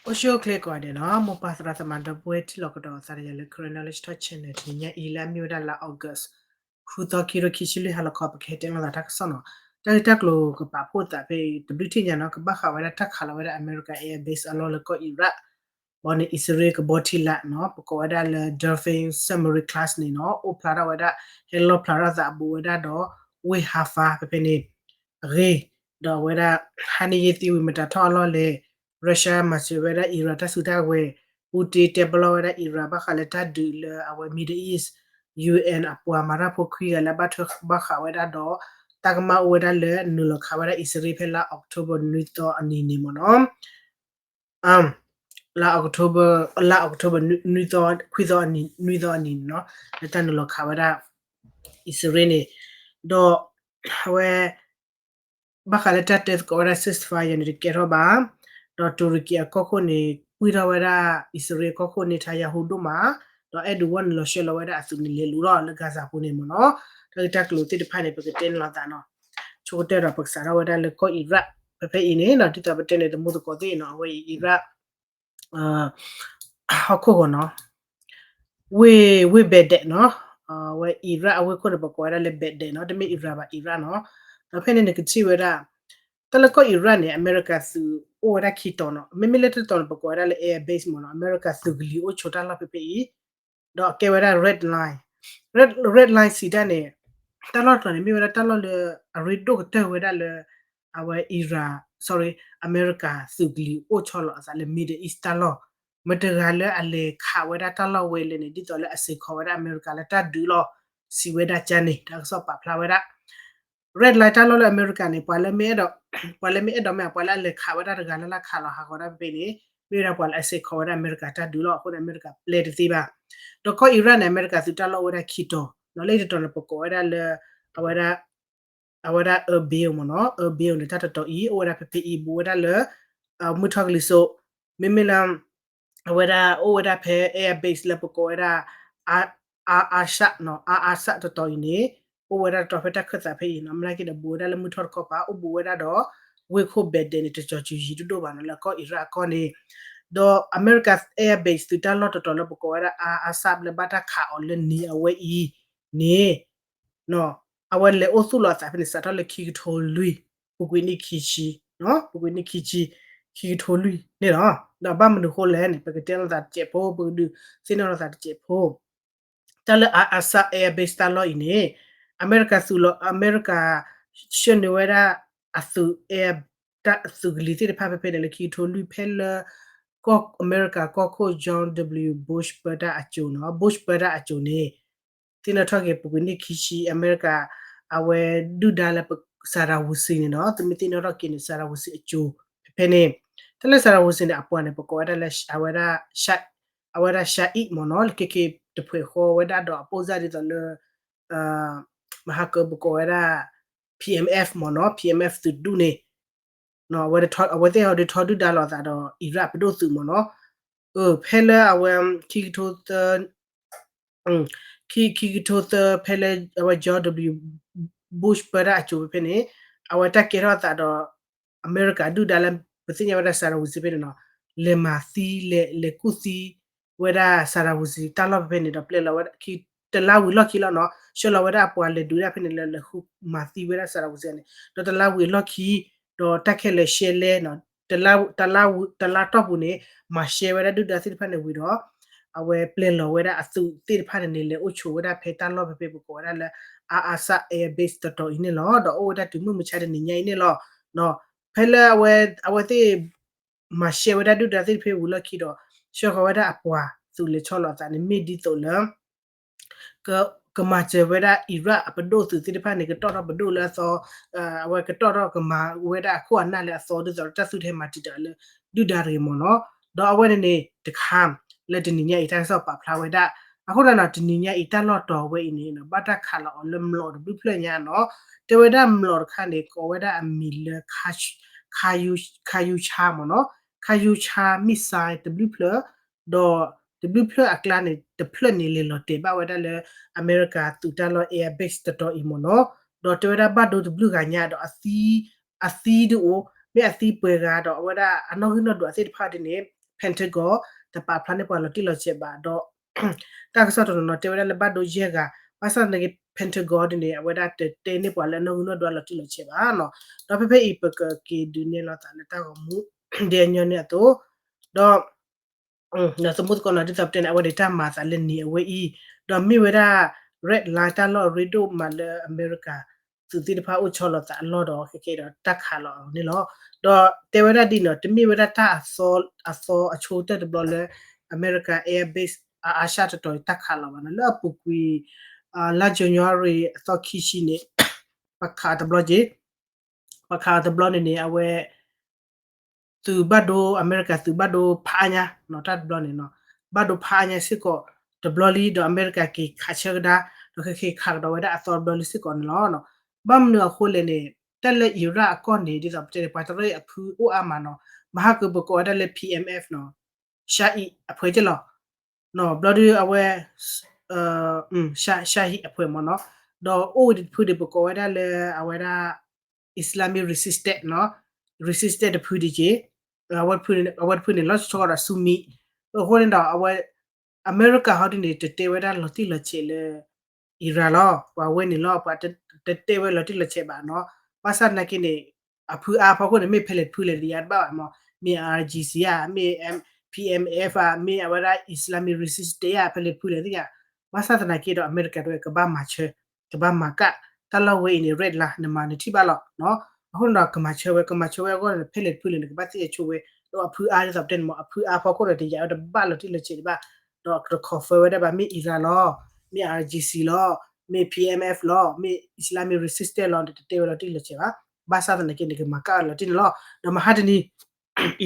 အိၣ်ဆူၣ်အိၣ်ချ့ကိးဂၤဒဲးနီၤ, မိၢ်ပၢ်သရၣ်သမါဒီပုၢ်ဝဲၢ်ထံလီၢ်ကဒီးသးဒီးယၤလၢ Karen Knowledge Talk Channel တနံၤညါအံၤလၢအမ့ၢ်ဝဲဒၣ်လါ August ဃုသီ ခံကထိခံဆံလွံၢ် ဟါလီၤခီ ပကဟဲတဲလိာ်သးတၢ်ကစီၣ်နီၤ. တၢ်ဂ့ၢ်တၢ်ကျိၤကပာ်ဖှိၣ်သးဖဲအံၤ တဘျုးထံၣ်ညါနီၤ, ကဘၣ်ဃးဝဲဒၣ်တၢ်ခးလီၤဝဲဒၣ် America Air Base အလီၢ်လၢကီၢ် Iraq ဘီန့ၣ် အံၣ်စရ့လးကဘီထံလာ်နီၤ, ပကိးဝဲဒၣ်လၢ Dolphin Submarine Class န့ၣ်နီၤ, အိၣ်ဖျါထီၣ်ဝဲဒၣ် ဟဲလီၣ်ဖျါထီၣ်သးအဘူးဝဲဒၣ်ဒီး ဝ့ၢ် Haifa ဖဲဖဲန့ၣ် အဂ့ၢ်, ဒီးအဝဲဒၣ် ဟါန့ၢ်ယဲၢ်သံဝံၤ မတၤထီၣ်အလီၢ်လဲၣ်, Russia မၤစၢၤဝဲဒၣ် Iran တၢ်စုတၢ်ဝဲၤ, Putin တဲပလီၢ်ဝဲဒၣ် Iran ဘၣ်ဃးလၢတၢ်ဒုးလၢအဝဲ Middle East, U N အပှၤမၤတၢ်ဖိခွံဂၤလၢအဘၣ်ထွဲဘၣ်ဃးဝဲဒၣ်ဒီး တၢ်ကမၣ်အိၣ်ဝဲဒၣ်လၢနုာ်လီၤခးဝဲဒၣ်အံၣ်စရ့လးဖဲလါ October နွံသီအနံၤန့ၣ်မ့ၢ်နီၤ. လါ October လါ October နွံသီ ခွံသီအနံၤ နွံသီအနံၤန့ၣ်နီၤ, လၢတၢ်နုာ်လီၤခးဝဲဒၣ် အံၣ်စရ့လးန့ၣ်, ဒီး အဝဲ ဘၣ်ဃးလၢတၢ်တဲသကိးဝဲဒၣ် ceasefire န့ၣ် တကဲထီၣ်ဘၣ်, ဒီး Turkey အကီၢ်ခိၣ်န့ၣ် ကွံာ်ထီၣ်ဝဲဒၣ် အံၣ်စရ့လးကီၢ်ခိၣ် Netanyahu ဒိၣ်မး, ဒီးအဲၣ်ဒိးဝဲနုာ်လီၤဆှၢလီၤဝဲဒၣ်အသုးန့ၣ်လဲၤလူၤလီၤလၢ Gaza ပူၤန့ၣ်မ့ၢ်နီၤ. တၢ်ဂ့ၢ်တၢ်ကျိၤသ့ၣ်တဖၣ်န့ၣ် ပကတဲန့ၢ်လိာ်သးနီၤ, ဆိကတၢၢ်ဒီးပကစးထီၣ်ဝဲဒၣ်လၢကီၢ် Iraq ဖဲဖဲအံၤန့ၣ်နီၤ, ဒ်သိးပတဲန့ၣ် သမူသကိးသ့ၣ်နီၤ, အဝဲအံၤ Iraq ဟီၣ်ခိၣ်ဂီၤနီၤ, ဝ့ၢ် ဝ့ၢ် Baghdad နီၤ, အဝဲ Iraq အဝ့ၢ်ခိၣ်န့ၣ် ပကိးဝဲဒၣ်လၢ Baghdad နီၤ, တမ့ၢ် Iraq ဘၣ် Iraq နီၤ. ဒီးဖဲန့ၣ်န့ၣ် ကထံၣ်ဝဲဒၣ် တၢ်လၢကီၢ် Iraq န့ၣ် အမဲရကၤသုးအိၣ်ဝဲဒၣ်ခံတီၤနီၤ, မ့မ့ၢ်လၢတတီၤန့ၣ် ပကိးဝဲဒၣ်လၢ air base မ့ၢ်နီၤ, အမဲရကၤသုးကလံၤအိၣ်ဆိးတၢ်လီၢ်ဖဲဖဲအံၤ, ဒီးအကဲဝဲဒၣ် red line, red, red line စံးတၢ်န့ၣ် တၢ်လီၢ်တတီၤန့ၣ် မ့ၢ်ဝဲဒၣ်တၢ်လီၢ်လၢအရ့ဒိၣ်ကတၢၢ်ဝဲဒၣ်လၢ အဝဲ Iran, sorry, အမဲရကၤသုးကလံၤအိၣ်ဆိးလီၤအသးလၢ Middle East တၢ်လီၢ်, မတဂၤလၢအလဲၤခးဝဲဒၣ်တၢ်လီၢ်ဝဲလဲၣ်န့ၣ် ဒ်သိးလၢအစ့ၢ်ကီးဝဲဒၣ်အမဲရကၤလၢတၢ်ဒုးလီၤ, စံးဝဲဒၣ်ကန့ၣ် တၢ်ကစီၣ်ပာ်ဖျါဝဲဒၣ် red line တၢ်လီၢ်လၢအမဲရကၤန့ၣ် ပှၤလၢမ့ၢ်အဲၣ်ဒိး, ပှၤလၢမ့ၢ်အဲၣ်ဒိးမ့ၢ် ပှၤလၢအလဲၤခးဝဲဒၣ်တဂၤလၢ်လၢ်ခးလီၤဟးဂီၤဒၣ်ဖဲဖဲန့ၣ် မ့ၢ်ဝဲဒၣ်ပှၤလၢအစ့ၢ်ကီးဝဲဒၣ်အမဲရကၤတၢ်ဒုးလီၤ. အဃိန့ၣ် အမဲရကၤပျဲတသ့ဘၣ်. ဒီးကီၢ် Iraq န့ၣ် အမဲရကၤသုးတၢ်လီၢ်အိၣ်ဝဲဒၣ်ခံတီၤ, ဒီးလၢတတီၤန့ၣ် ပကိးဝဲဒၣ်လၢ အဝဲဒၣ် အဝဲဒၣ် Erbil မ့ၢ်နီၤ, Erbil န့ၣ် တၢ်တတီၤအံၤ အိၣ်ဝဲဒၣ်ဖဲဖဲအံၤ ဘူးဝဲဒၣ်လၢ မုၢ်ထီၣ်ကလံၤစိး, မ့မ့ၢ်လၢ အဝဲဒၣ်အိၣ်ဝဲဒၣ်ဖဲ air base လၢပကိးဝဲဒၣ် Al Asad နီၤ, Al Asad တတီၤအံၤန့ၣ် အိၣ်ဝဲဒၣ်တတီၤဖဲတၢ်ခၢၣ်သးဖဲအံၤနီၤ, မ့ၢ်နာ်က့ဒီးဘူးဝဲဒၣ်လၢမုၢ်ထီၣ်တခီပၤ အိၣ်ဘူးဝဲဒၣ်ဒီး ဝ့ၢ်ခိၣ် Baghdad န့ၣ် တကီၤစူၤယံၤဒိၣ်ဒိၣ်ဘၣ်နီၤ, လၢကီၢ် Iraq အကီၢ်န့ၣ်, ဒီးအမဲရကၤ air base သုးတၢ်လီၢ်တတီၤလၢပကိးဝဲဒၣ် Al Asad လၢဘၣ်တၢ်ခးအီၤလၢနံၤအဝဲအံၤန့ၣ် အဝဲလဲၤအိၣ်သူၣ်လီၤအသးဖဲန့ၣ် စးထီၣ်လၢခံကထိလွံၢ်, ပူၤကွံာ်နံၣ်ခံဆံ, ပူၤကွံာ်နံၣ်ခံဆံ, ခံကထိလွံၢ်န့ၣ်လီၤ. ဒီးဘၣ်မနုၤဃိလဲၣ်န့ၣ် ပကတဲလိာ်သးတစဲးဖိ, ပကဒုးသ့ၣ်နီၣ်လိာ်သးတစဲးဖိ, တၢ်လၢ Al Asad air base တၢ်လီၢ်အံၤန့ၣ် အမဲရကၤသုးလီၤ, အမဲရကၤ ဆှၢန့ၢ်ဝဲဒၣ်အသုး air, တၢ်အသုးကလံၤသ့ၣ်တဖၣ်ဖဲဖဲန့ၣ် လၢခံကထိလွံၢ်ဖဲလၢ ကီၢ်အမဲရကၤကီၢ်ခိၣ် George W Bush ပၢတၢ်အစိၤနီၤ, Bush ပၢတၢ်အစိၤန့ၣ် သ့ၣ်နီၣ်ထီၣ်က့ၤ ပူၤကွံာ်နံၣ်ခံဆံ အမဲရကၤ အဝဲဒုၣ်ဒါလၢ Saddam Hussein န့ၣ်နီၤ, သုမ့ၢ်သ့ၣ်နီၣ်ထီၣ်က့ၤန့ၣ် Saddam Hussein အစိၤဖဲဖဲန့ၣ်, တၢ်လၢ Saddam Hussein န့ၣ် အပှၤန့ၣ် ပကိးဝဲဒၣ်လၢ အဝဲဒၣ် အဝဲဒၣ် Shaikh မ့ၢ်နီၤ, လၢခဲက့ၤတဖှဲးဃီဝဲဒၣ်ဒီးအပိၢ်စၢ်ဒ်သိးလၢ မဟါကၢပကိးဝဲဒၣ် P M F မ့ၢ်နီၤ, P M F သုးဒူၣ်န့ၣ် အဝဲသ့ၣ်ဟီဒုးထီဒုၣ်ဒါလိာ်သးဒီး Iraq ပဒိၣ်သုးမ့ၢ်နီၤ, ဖဲလၢအဝဲ ခံကထိသၢ ခံ, ခံကထိသၢ ဖဲလၢအဝဲ George W Bush ပၢတၢ်အစိၤဖဲဖဲန့ၣ် အဝဲတၢ်ကဲထီၣ်အသးဒီး အမဲရကၤဒုၣ်ဒါလၢ ပသ့ၣ်ညါဝဲဒၣ် Saddam Hussein ဖဲန့ၣ်နီၤ, လဲၤမၤသံ လဲၤ, လဲၤကူၣ်သံဝဲဒၣ် Saddam Hussein တၢ်လီၢ်ဖဲဖဲန့ၣ်ဒီး ပျဲလီၤဝဲဒၣ် တလါဝံၤလီၢ်ခံလီၤနီၤ, ဆှၢလီၤဝဲဒၣ်အပှၤလဲၤဒုးဒၣ်ဖဲန့ၣ်လၢ လဲၤဃုမၤသံဝဲဒၣ် Saddam Hussein န့ၣ် ဒီးတလါဝံၤအလီၢ်ခံ ဒီးတၢ်ခဲလၢာ်ရှဲလဲၣ်နီၤ, တလါ, တလါ, တလါတီၢ်ပူၤန့ၣ် မၤရှဲဝဲဒၣ်ဒုၣ်ဒါသ့ၣ်တဖၣ်န့ၣ်ဝံၤဒီး အဝဲပျဲလီၤဝဲဒၣ်အသုးသ့ၣ်တဖၣ်န့ၣ်န့ၣ် လဲၤအိၣ်ဆိးဝဲဒၣ်ဖဲတၢ်လီၢ်ဖဲဖဲပကိးဝဲဒၣ်လၢ Al Asad air base တတီၤအံၤန့ၣ်လီၤ. ဒီးအိၣ်ဝဲဒၣ်တုၤမုၢ်မဆါတနံၤညါအံၤန့ၣ်လီၤ. ဖဲလၢအဝဲ, အဝဲသ့ၣ် မၤရှဲဝဲဒၣ်ဒုၣ်ဒါသ့ၣ်တဖၣ်ဝံၤလီၢ်ခံဒီး ဆှၢဃီၤဝဲဒၣ်အပှၤသုးလဲၤဆီလီၤအသးန့ၣ် မ့ၢ်ဒ်သိးလၢ ကမၤစၢၤဝဲဒၣ် Iraq အပဒိၣ်သုးသ့ၣ်တဖၣ်န့ၣ် ကတီၢ်ထီၣ်ပဒိၣ်လၢအသီ, အဝဲကတီၢ်ထီၣ်ကမၤဝဲဒၣ်အခိၣ်အနၢ်လၢအသီ ဒ်သိးလၢတၢ်သုထဲမၤတံာ်တာ်လၢဒုၣ်ဒါတဂ့ၤမ့ၢ်နီၤ. ဒီးအဝဲန့ၣ်န့ၣ်တခါ လၢတနံၤညါအံၤတၢ်ကစီၣ်ပာ်ဖျါဝဲဒၣ်, အဃိသတးဒီးတနံၤညါအံၤတၢ်လီၢ်တီၤဝဲအံၤန့ၣ် ဘၣ်တၢ်ခးလီၤအီၤလၢမျိာ်တဘျုးဖျၢၣ်ညါနီၤ. တဲဝဲဒၣ်မျိာ်တခါန့ၣ် ကိးဝဲဒၣ်အမံၤလၢ ခါယူဆါမ့ၢ်နီၤ, ခါယူဆါ missile တဘျုးဖျၢၣ်, ဒီးတဘျုးဖျၢၣ်အကျါန့ၣ် တဖျၢၣ်န့ၣ် လဲၤလီၤတဲာ်ဘၣ်ဝဲဒၣ်လၢ အမဲရကၤသုးတၢ်လီၢ် air base တတီၤအံၤမ့ၢ်နီၤ, ဒီးတဲဝဲဒၣ်ဘၣ်ဒိတဘျုးဂၤညါဒီး အသံဒုးအိၣ်, မ့ၢ်အသံပှဲၤဂၤဒီး အဝဲဒၣ်အနီၣ်ဂံၢ်နီၣ်ဒွးသ့ၣ်တဖၣ်ဒ်န့ၣ် Pentagon တပာ်ဖျါန့ၢ်ပှၤလီၤတံၢ်လီၤဆဲးဘၣ်ဒီး တၢ်ကစီၣ်တနီၤနီၤတဲဝဲဒၣ်လၢဘၣ်ဒိယဲၢ်ဂၤ, ဘၣ်ဆၣ်သနာ်က့ Pentagon ဒ်န့ၣ် အဝဲဒၣ်တတဲန့ၢ်ပှၤလၢအနီၣ်ဂံၢ်နီၣ်ဒွးလီၤတံၢ်လီၤဆဲးဘၣ်နီၤ. ဒီးဖဲဖဲအံၤပကက့ၤဒုးနဲၣ်လီၤသးလၢတၢ်ဂီၤမူ ဒ်အညီန့ၣ်အသိး, ဒီး ဒီးသမူသကိးနီၤ ဒ်သိးပတဲန့ၣ် အဝဲန့ၣ်တၢ်မၤအသးလၢနံၤအဝဲအံၤ, ဒီးမ့ၢ်ဝဲဒၣ် red line တၢ်လီၢ်အရ့ဒိၣ်မးလၢအမဲရကၤ သုးသ့ၣ်တဖၣ်အိၣ်ဆီလီၤသးအလီၢ်ဒီး ခဲကဲဒီးတၢ်ခးလီၤအီၤန့ၣ်လီၤ. ဒီးတဲဝဲဒၣ်ဒ်န့ၣ် တမ့ၢ်ဝဲဒၣ်တၢ်အသီ အသီအဆိတၢၢ်တဘျီလၢ အမဲရကၤ air base အအါရှၢတတီၤအံၤတၢ်ခးလီၤဘၣ်နီၤ လၢအပူၤကွံာ် လါ January အသီခံဆံန့ၣ် ပှၤခးတဘျီက့ၤ ပှၤခးအီၤတဘျီန့ၣ်န့ၣ် အဝဲ သုးဘၣ်ဒိ အမဲရကၤသုးဘၣ်ဒိဖးအါညါနီၤ တၢ်တဘျီန့ၣ်နီၤ ဘၣ်ဒိဖးအါညါစ့ၢ်ကီးတဘျီလံ ဒီးအမဲရကၤက့ၤခးဆၢကဒါ ဒီးခဲက့ၤခးကဒီးဝဲဒၣ်အသီတဘျီလံစ့ၢ်ကီးန့ၣ်လီၤ. ဘၣ်မနုၤအဃိလဲၣ်န့ၣ် တၢ်လၢ Iraq အကီၢ်န့ၣ် ဒ်သိးပတဲန့ၣ် ပှၤတရၢၣ်အဖုအိၣ်အါမးနီၤ မဟါကပကိးဝဲဒၣ်လၢ P M F နီၤ Shia အံၤအဖုက့လီၤ ဘျီဒုးအဝဲ Shia အံၤအဖုမ့ၢ်နီၤ ဒီးအိၣ်ဝဲတဖုဒံးပကိးဝဲဒၣ်လၢအဝဲဒၣ် Islamic resistance နီၤ resistance တဖုဒံးက့ၤ အဝဲတဖုန့ၣ် လီၤဆီဒီး Sunni အဃိန့ၣ်ဒီး အဝဲ အမဲရကၤဟီဒ်န့ၣ် တတဲဝဲဒၣ်လီၤတံၢ်လီၤဆဲးလၢ Iran လီၤ ပှၤဝဲန့ၣ်လီၤ ပှၤတတဲဝဲလီၤတံၢ်လီၤဆဲးဘၣ်နီၤ ဘၣ်ဆၣ်သနာ်က့န့ၣ် အဖုအါဖီခိၣ်န့ၣ် မ့ၢ်ဖဲလဲၣ်တဖုလဲၣ်တယၤတဘၣ်ဘၣ်မ့ၢ် မ့ၢ် I R G C ဧါ မ့ၢ် P M F ဧါ မ့ၢ်အဝဲဒၣ် Islamic resistance ဧါ ဖဲလဲၣ်တဖုလဲၣ်တယၤ ဘၣ်ဆၣ်သနာ်က့ဒီး အမဲရကၤတဝဲကဘၣ်မၤဆၢ ကဘၣ်မၤကၣ် တၢ်လီၢ်ဝဲအံၤန့ၣ် red line နမၤနထံၣ်ဘၣ်လီၤ အဃိန့ၣ်ဒီးကမၤဆၢဝဲ ကမၤဆၢဝဲအဂီၢ်န့ၣ် ဖဲလဲၣ်တဖုလဲၣ်န့ၣ် ကဘၣ်သ့ၣ်ညါဆိဝဲ ဒီးအဖုအါဒ်သိးပတဲန့ၣ်မ့ၢ် အဖုအါဖီခိၣ်ဒီးတယၤဝဲတဘၣ်လီၤတံၢ်လီၤဆဲးတဘၣ် ဒီးကတခီၣ်ဖၢဝဲဒၣ်ဘၣ် မ့ၢ် Iran လီၤ မ့ၢ် I R G C လီၤ မ့ၢ် P M F လီၤ မ့ၢ် Islamic resistance လီၤ တတဲဝဲလီၤတံၢ်လီၤဆဲးဘၣ် ဘၣ်ဆၣ်သနာ်က့န့ၣ် ကမၤကၣ်ဝဲလီၤတံၢ်န့ၣ်လီၤ ဒီးမဟါတနံၤ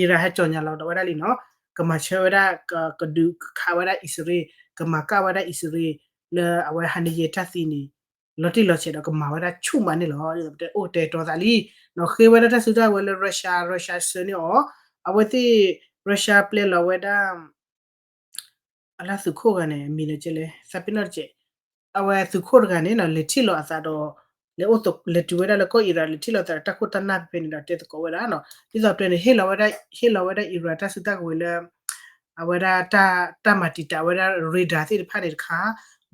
Iran ဟဲကၠီၣ်ညါလီၤဒီးဝဲဒၣ်လံနီၤ ကမၤဆၢဝဲဒၣ် ကဒုးကခးဝဲဒၣ်အံၣ်စရ့လး ကမၤကၣ်ဝဲဒၣ်အံၣ်စရ့လး လၢအဝဲဟါနံၤယဲၢ်တၢ်သံန့ၣ် လီၤတံၢ်လီၤဆဲးဒီးကမၤဝဲဒၣ်ဆူၣ်မးန့ၣ်လီၤ အိၣ်တဲတီသးလံ ဒီးဃ့ဝဲဒၣ်တၢ်စုတၢ်ဝဲၤလၢ Russia Russia ဆှၢန့ၢ်အီၤ အဝဲသ့ၣ် Russia ပျဲလီၤဝဲဒၣ် အလၢသုးခိၣ်ဂၤန့ၣ် အမံၤလၢကဲလဲၣ် သးပ့ၤနီၣ်တကဲး အဝဲသုးခိၣ်တဂၤန့ၣ်နီၤ လဲၤထံၣ်လီၤအသးဒီး လဲၤအိၣ်သ လဲၤတုၤဝဲဒၣ်လၢကီၢ် Iran လဲၤထံၣ်လီၤသးဒီးတၢ်ခိၣ်တၢ်နၢ်ဖဲဖဲန့ၣ်ဒီးတဲသကိးဝဲဒၣ်နီၤ ဒ်သိးပတဲန့ၣ် ဟ့ၣ်လီၤဝဲဒၣ် ဟ့ၣ်လီၤဝဲဒၣ် Iran တၢ်စုတၢ်ကဝဲၤလၢ အဝဲဒၣ်တၢ် တၢ်မၤတံာ်တာ်ဝဲဒၣ် radar သ့ၣ်တဖၣ်န့ၣ်တခါ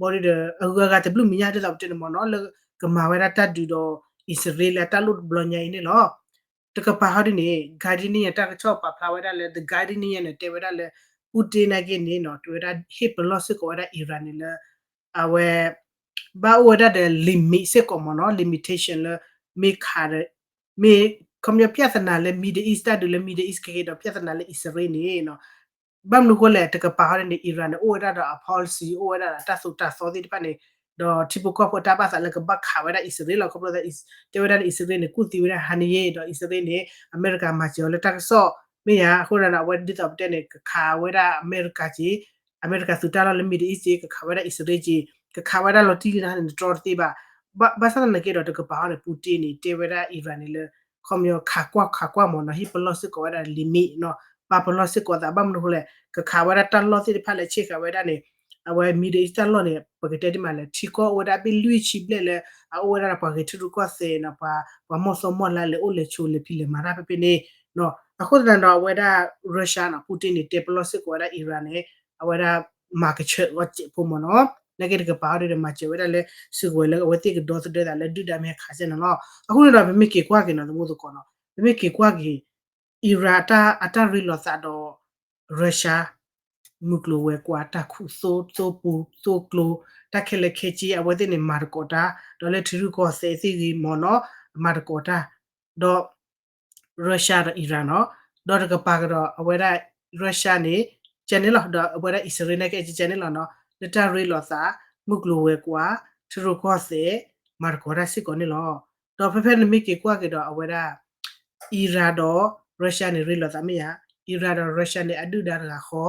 ဘီဒုဒီး အဂုၤအဂၤတဘျုးမံၤညါဒ်သိးပတဲန့ၣ်မ့ၢ်နီၤ လၢကမၤဝဲဒၣ်တၢ်ဒုးဒီး အံၣ်စရ့လးလၢတၢ်လိၣ်တဘျီညါအံၤန့ၣ်လီၤ တကပၤဟီဒ်န့ၣ် Guardian တၢ်ကစီၣ်ပာ်ဖျါဝဲဒၣ်လၢ The Guardian န့ၣ် တဲဝဲဒၣ်လၢ Putin နာ်က့န့ၣ်နီၤ တဲဝဲဒၣ်ဟ့ၣ်ပလီၢ်စ့ၢ်ကီးဝဲဒၣ် Iran န့ၣ်လၢ အဝဲ ဘၣ်အိၣ်ဝဲဒၣ်ဒီး limit စ့ၢ်ကီးမ့ၢ်နီၤ limitation လၢ မ့ၢ်ခးဒီး မ့ၢ် ခီပညီ ပြဿနာ လၢ Middle East တၢ်ဒုးလၢ Middle East ကဟ့ဒီး ပြဿနာ လၢ Israel န့ၣ်နီၤ ဘၣ်မနုၤဃိလဲၣ် တကပၤဟီဒ်န့ၣ် Iran န့ၣ် အိၣ်ဝဲဒၣ်ဒီးအ policy အိၣ်ဝဲဒၣ်ဒီးတၢ်သိၣ်တၢ်သီသ့ၣ်တဖၣ်န့ၣ် ဒီးထံဖိကီၢ်ဖိတၢ်ဘၣ်သးလၢကဘၣ်ခးဝဲဒၣ် Israel လီၤ ခီဖျိသး တဲဝဲဒၣ်လၢ Israel န့ၣ် ကူၣ်သံဝဲဒၣ်ဟါနံၤယဲၢ်ဒီး Israel န့ၣ် အမဲရကၤမၤစၢၤအီၤလၢတၢ်ကစီၣ် မ့ၢ်ယါ အဃိဒီး အဝဲဒ်သိးပတဲန့ၣ် ကခးဝဲဒၣ်အမဲရကၤက့ အမဲရကၤသုးတၢ်လီၢ်လၢ Middle East က့ ကခးဝဲဒၣ် Israel က့ ကခးဝဲဒၣ်လီၤတံၢ်လံနတြီတသ့ဘၣ် ဘၣ်ဆၣ်သနာ်က့ဒီး တကပၤဟီန့ၣ် Putin န့ၣ် တဲဝဲဒၣ် Iran န့ၣ်လၢ ခီပညီ ခးကွၢ် ခးကွၢ်မ့ၢ်နီၤ ဟ့ၣ်ပလီၢ်စ့ၢ်ကီးဝဲဒၣ် limit နီၤ ပာ်ပလီၢ်စ့ၢ်ကီးသး ဘၣ်မနုၤဃိလဲၣ် ကခးဝဲဒၣ်တၢ်လီၢ်သ့ၣ်တဖၣ်လၢဆ့ၣ်ဃာ်ဝဲဒၣ်န့ၣ် အဝဲ Middle East တၢ်လီၢ်န့ၣ် ပကတဲဒ်မးလဲၣ် ထံကီၢ်အိၣ်ဝဲဒၣ်ဘ့ၣ်လွံၢ်ဆံဘျဲၣ်လၢ အအိၣ်ဝဲဒၣ်ဒီးပှၤဂဲၤထံရူၢ်ကီၢ်သဲးနီၤ ပှၤ ပှၤမီၢ်သီမီၢ်လါလဲၤအိၣ်လဲၤဆိးလဲၤဖံးလဲၤမၤတၢ်ဖဲဖဲန့ၣ် အဃိသတးဒီး အဝဲဒၣ် Russia နီၤ Putin န့ၣ် တဲပလီၢ်စ့ၢ်ကီးဝဲဒၣ် Iran န့ၣ် အဝဲဒၣ် မၤကဆၢးဂီၢ်စဲးဖိမ့ၢ်နီၤ နာ်က့တကပၤဟီဒ်ဒီး မၤစၢၤဝဲဒၣ်လၢ စုကဝဲၤလၢအဝဲသ့ၣ်ကဒီသဒၢသးလၢဒုၣ်ဒါမ့ၢ်ဟဲခးစဲန့ၣ်လီၤ အဃိန့ၣ်ဒီး ပမ့ၢ်က့ၤကွၢ်က့ၤနီၤ သမူသကိးနီၤ ပမ့ၢ်က့ၤကွၢ်က့ၤ Iran အတၢ် အတၢ်ရ့လိာ်သးဒီး Russia မုၢ်ကျိၤဝဲၤကွာ် တၢ်ခူၣ်သိသိပူၤသိကျိၤ တၢ်ခဲလၢာ်ခဲဆ့ အဝဲသ့ၣ်န့ၣ် မၤသကိးတၢ် ဒီးလၢထံရူၢ်ကီၢ်သဲးသ့ၣ်ဂ့ၤမ့ၢ်နီၤ မၤသကိးတၢ် ဒီး Russia ဒီး Iran နီၤ ဒီးတကပၤကဒီး အဝဲဒၣ် Russia န့ၣ် ကဲန့ၣ်လီၤ ဒီးအဝဲဒၣ် Israel နာ်က့ ကဲန့ၣ်လီၤနီၤ လၢတၢ်ရ့လိာ်သး မုၢ်ကျိၤဝဲၤကွာ် ထံရူၢ်ကီၢ်သဲး မၤသကိးတၢ်စ့ၢ်ကီးန့ၣ်လီၤ ဒီးဖဲဖဲနမ့ၢ်က့ၤကွၢ်က့ၤဒီး အဝဲဒၣ် Iran ဒီး Russia န့ၣ် ရ့လိာ်သးမ့ၢ်ယါ Iran ဒီး Russia န့ၣ် အဒုၣ်ဒါတဂၤဃီ